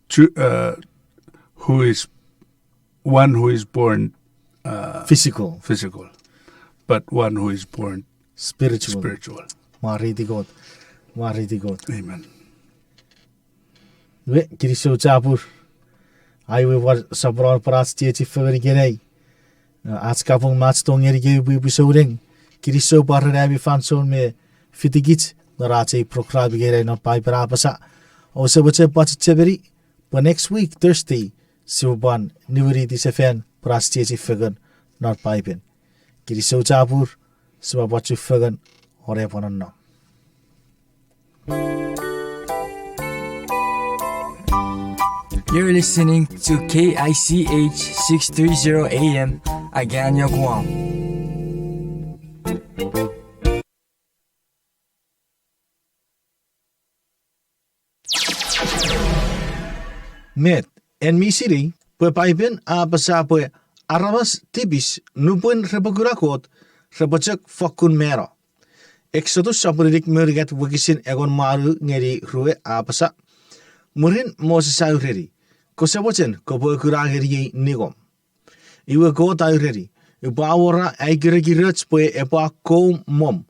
Ju-, uh, who is, one who is born, uh, physical, but one who is born spiritual. Mwareiti Kot. Mwareiti Kot. Amen. Iwe, kinisou chapur. Ai we war sapuran pwan ach chiechi fengen ikenai. A, ach kapong me ach tong ngeni kemi pwipwi souneng. Kinisou pwan ren ami fansoun me fitikich non ach ei program ikenai non Paipen A Apasa. Ouse mochen pwan chechemeni pwe next week Thursday sipwe pwan niwiniti sefan pwan ach chiechi fengen non Paipen. Kinisou chapur, sipwe pwan chufengen, ore pwan nonnom. You're listening to K I C H six three zero A M, Agana, Guam. Met, en mi sinei pwe Paipen a apasa pwe aramas tipis nupwen repwe kuna Kot repwe chok fokkun mano. Eksotus sopun inik me unungat wokisin engon me wanu ngeni rue a apasa, mwirin Moses a ureni, kose mochen kopwe kuna ngeniei ningom. Iwe Kot a ureni, upwe awora ai kirekiroch pwe epwe akkom mwom.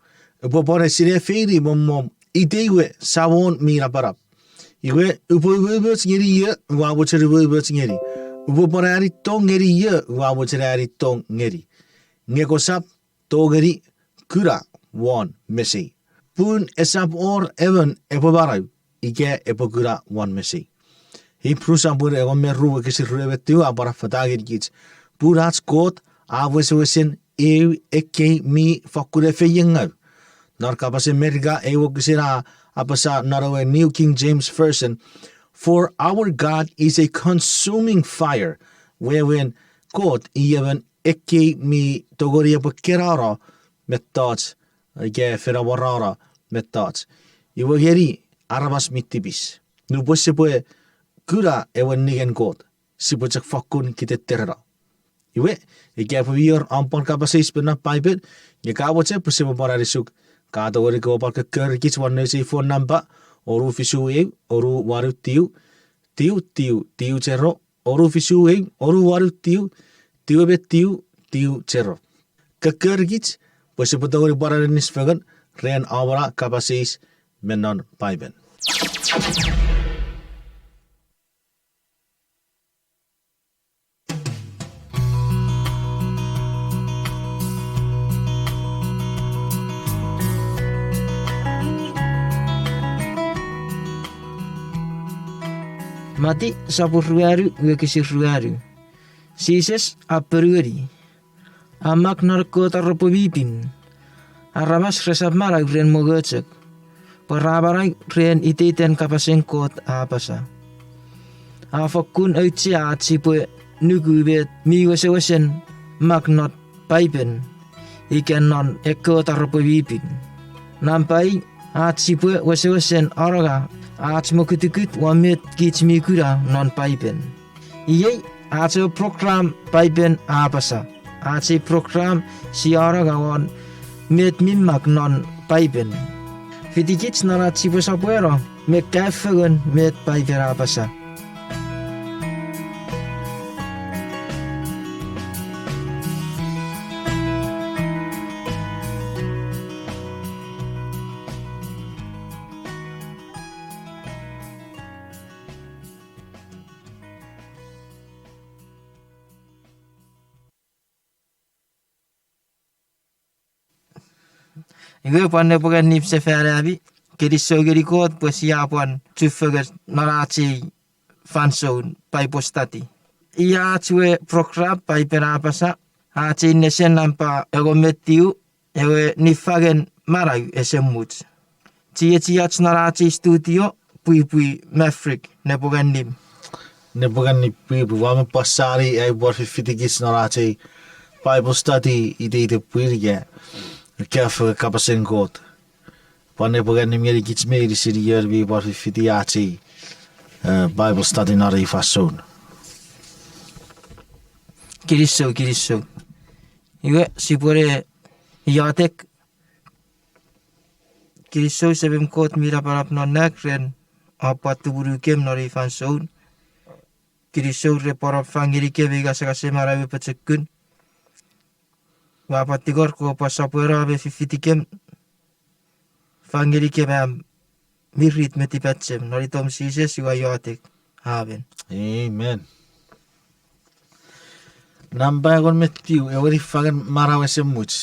Upwe pwan esinna feini mwomwom iteiwe Samon mi Napanap. Iwe upwe umoumoch ngeni io ua mochen umoumoch ngeni. Upwe pwan ani tong ngeni io ua mochen ani tong ngeni. Nge kosap tongeni kuna won mesei. Pun esap wor emon epwe manau ika epwe kuna won mesei. Hipru sopun engon me ru wokisin rue me tiu a pwan affata ngenikich, pun ach Kot a wesewesen eu ekkei mi fokkun efeiengau. Non kapasen Merika ei wokisin a apasa non ewe New King James Version, For our God is a consuming fire. Wewen Kot i emon ekkei mi tongeni epwe kenano mettoch, ika fen amwarano mettoch. Iwe ngeni aramas mi tipis, nupwen sipwe kuna ewe ningen Kot, sipwe chok fokkun kitetereno. Iwe, ika pwe mi wor om pwan kapas eis me non Paipen, nge ka mochen pwe sipwe pwan anisuk, ka tongeni kopwe pwan kokkorikich won nouch ei phone number, onu fisu eu, onu wanu tiu, tiu tiu tiu zero, onu fisu eu, onu wanu tiu, tiu me tiu, tiu zero. Kokkorikich pwe sipwe tongeni pwan aninnis fengen ren om na kapas eis me non Paipen. Mati sopun ruanu wokisin ruanu. Jises a ponueni, a mak non ekkewe taropwe mi pin, aramas resap manau ren mongo chok, pwe ra manau ren iteiten kapasen Kot a apasa. A fokkun auchea ach sipwe nuku met mi wesewesen mak non Paipen ika non ekkewe taropwe mi pin. Nampa ii, ach sipwe wesewesen anonga ach mokutukut won met kich mi kuna non Paipen. Iei ach ewe program Paipen A Apasa. Ach ei program sia anonga won met mi mak non Paipen. Fitikich non ach sipwe sopweno me kaeo fengen met Paipen a apasa. Iwe pwan nepwongeni sefan ami, kinisou ngeni Kot pwe sia pwan chufengen non ach ei fansoun Bible study. Ia ach we program Paipen a Apasa, ach ei nesen nampa engon me tiu, ewe Niffangen Manau Esemuch. Chiechiach non ach ei studio, pwipwi Maverick, nepwongeni. Nepwongeni pwipwi, ua men pwan sani ai upwe fifitikich non ach ei Bible study iteiten pwin ika, ika fengen kapasen Kot. Pwan nepwongeni ngeni kich meinisin ion mi pwan fifiti ach ei, eh, Bible study non ei fansoun. Kinisou, kinisou. Iwe, sipwene iotek. Kinisou Semem Kot mi napanap non nang ren om pwan tumunukem non ei fansoun. Kinisou ren pwan om fang ngenikem ei ngasangasen manau me pochokun. Ua pwan tingor kopwe pwan sopweno me fifitikem, fang ngenikem am mirit me tipachem non itom Jises ua iotek. Amen. Amen. Nampa engon me tiu, ewe Niffangen Manau Esemuch.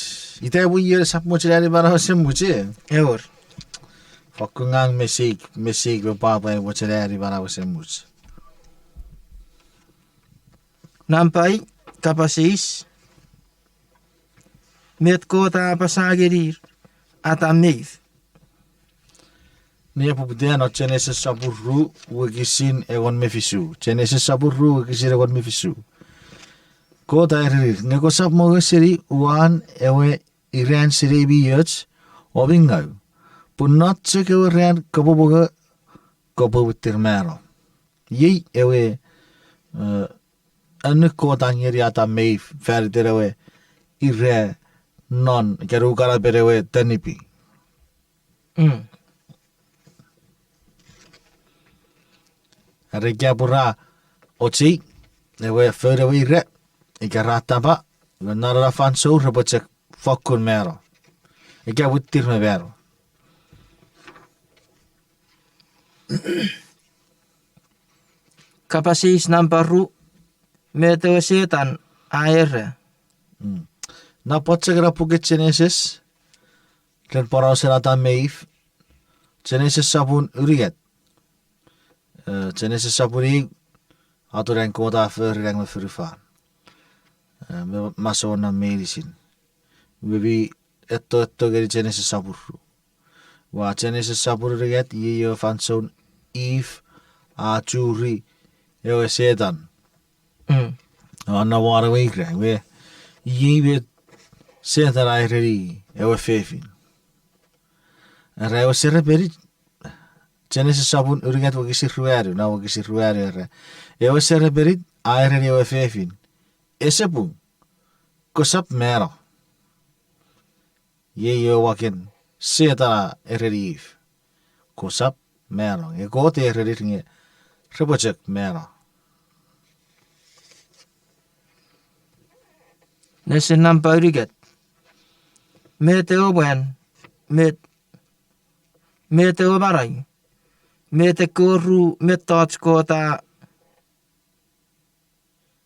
Ita pwe ion esap mochen ani manau esemuch, e? Ewer. Fakkun ngang meseik, meseik me pwapwa ai mochen ani manau esemuch. Nampa i, kapas eis, met Kot a apasa ngenir Atam me If? Nge poputa non Genesis sopun ru, wokisin engon me fisu. Genesis sopun ru, wokisin engon me fisu. Kot a erenir, nge kosap mongo seni uwan ewe iran sinei mi och, o mi ngau, pun non chok ewe ran kopwe mongo, kopwe mwittir mano. Iei ewe, eh, annuk Kot a ngeni Atam me If faniten ewe ira non, ika nukanapen ewe tanipi. Mm. Are ika pwe ra ochei ewe foun ewe ira, ika ra tapa, iwe non ena fansoun repwe chok fokkun mano. Ika mwittir me mano. Kapas eis nampa ru, met ewe Setan a era? Mm. Napwat chok ena puken Genesis, ren porausen Atam me If, Genesis sopun unungat. Eh, Genesis sopun iu, atun an Kot a fori nang me fonufan. Eh, me masouen non meinisin. Iwe mi etto etto ngeni Genesis sopun ru. Ua Genesis sopun unungat, iei ewe fansoun If a churi ewe Setan. Mm. A no won ewe ira, iwe, iei met Setan a ereni ewe fefin. Era ewe serepenit, Genesis sopun unungat wokisin ruanu, na wokisin ruanu era. Ewe serepenit a ereni ewe fefin, ese pung, kosap mano. Iei ewe waken Setan a ereni If, kosap mano. Nge Kot a erenir nge repwe chok mano. Nesen nampa unungat. Met ewe mwan, met, met ewe manau, met ekkewe ru mettoch Kot a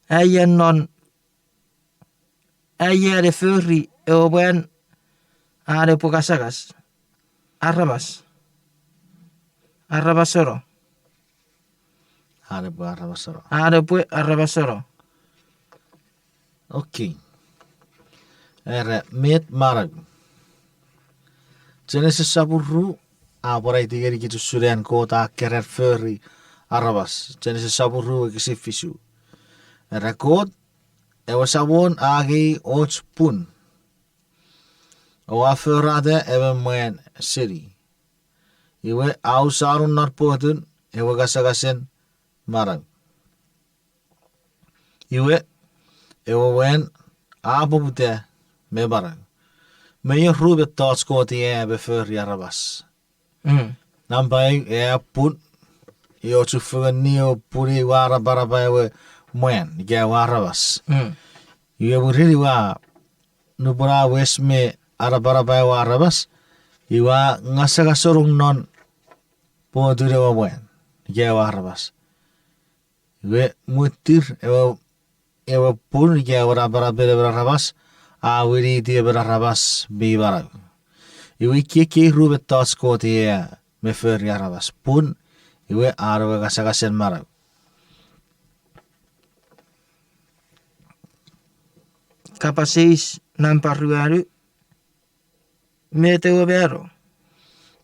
aia non, aia ne fori ewe mwan an epwe kasakas. Aramas. Aramasono. An epwe aramasono. An epwe aramasono. Okay. Era met manau. Genesis sopun ru, a pwan aiti ngenikich usun an Kot a keran fori aramas, Genesis sopun ru wokisin fisu. Era Kot, ewe Samon a angei och pun, o a forata emon mwan seni. Iwe a usanong non potun ewe ngasangasen manau. Iwe, ewe mwan a poputa me manau. Me io ru mettoch Kot i a me fori aramas. Nampa eu, e a pun, io chufengen ni ewe pun ei ua anapanapa ewe mwan ika ewe aramas. Iwe mwirin ua, nupwen a wes me anapanapa ewe aramas, iwe a ngasangasenong non potun ewe mwan ika ewe aramas. Iwe mwitir ewe, ewe pun ika ewe napanapen emon aramas a winiti emon aramas mi manau. Iwe ikkei ekkei ru mettoch Kot i a me fori aramas: pun, iwe an ewe ngasangasen manau. Kapas eis nampa ruanu: Met ewe mano?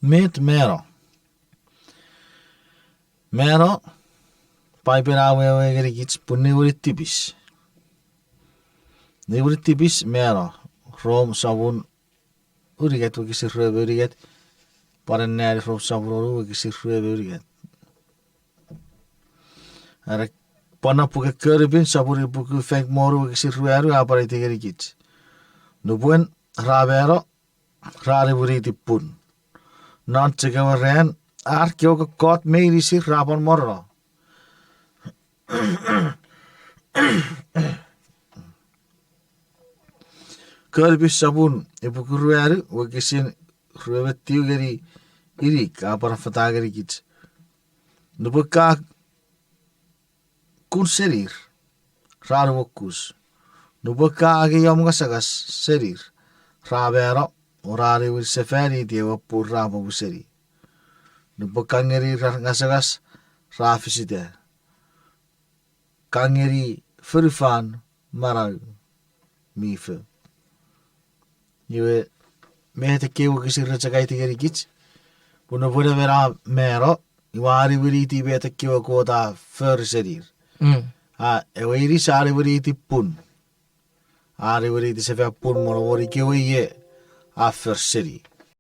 Met mano? Mano, Paipen a wewe ngenikich pun niwinin tipis. Niwinin tipis mano. Rom sopun unungat wokisin rue me unungat. Pwan anneani Rom sopun wonu wokisin rue me unungat. Are, pwan non puken Konipin sopun ipuku faik me wonu wokisin ruanu a pwan aiti ngenikich: Nupwen ra mano, ra niwiniti pun. Non chok ewe ran, ar kewe kokkot meinisin ra pwan morono. Konipin sopun ipuku ruanu wokisin rue me tiu ngeni inik a pwan affata ngenikich: Nupwen ka kun senir, ra nuokus. Nupwen ka angei om ngasangas senir, ra mano, o ra niwin sefaniti ewe pun ra popu seni. Nupwen ka ngenir ar ngasangas, ra fisita. Ka ngeni fonufan manau mi fo. Iwe, met ekkei wokisin ra chok aiti ngenikich? Pun nupwen emon a mano, iwe a niwiniti met ekkewe Kot a fori senir. A, ewe inis a niwiniti pun. A niwiniti sefan pun monomon ikewe ie a for seni.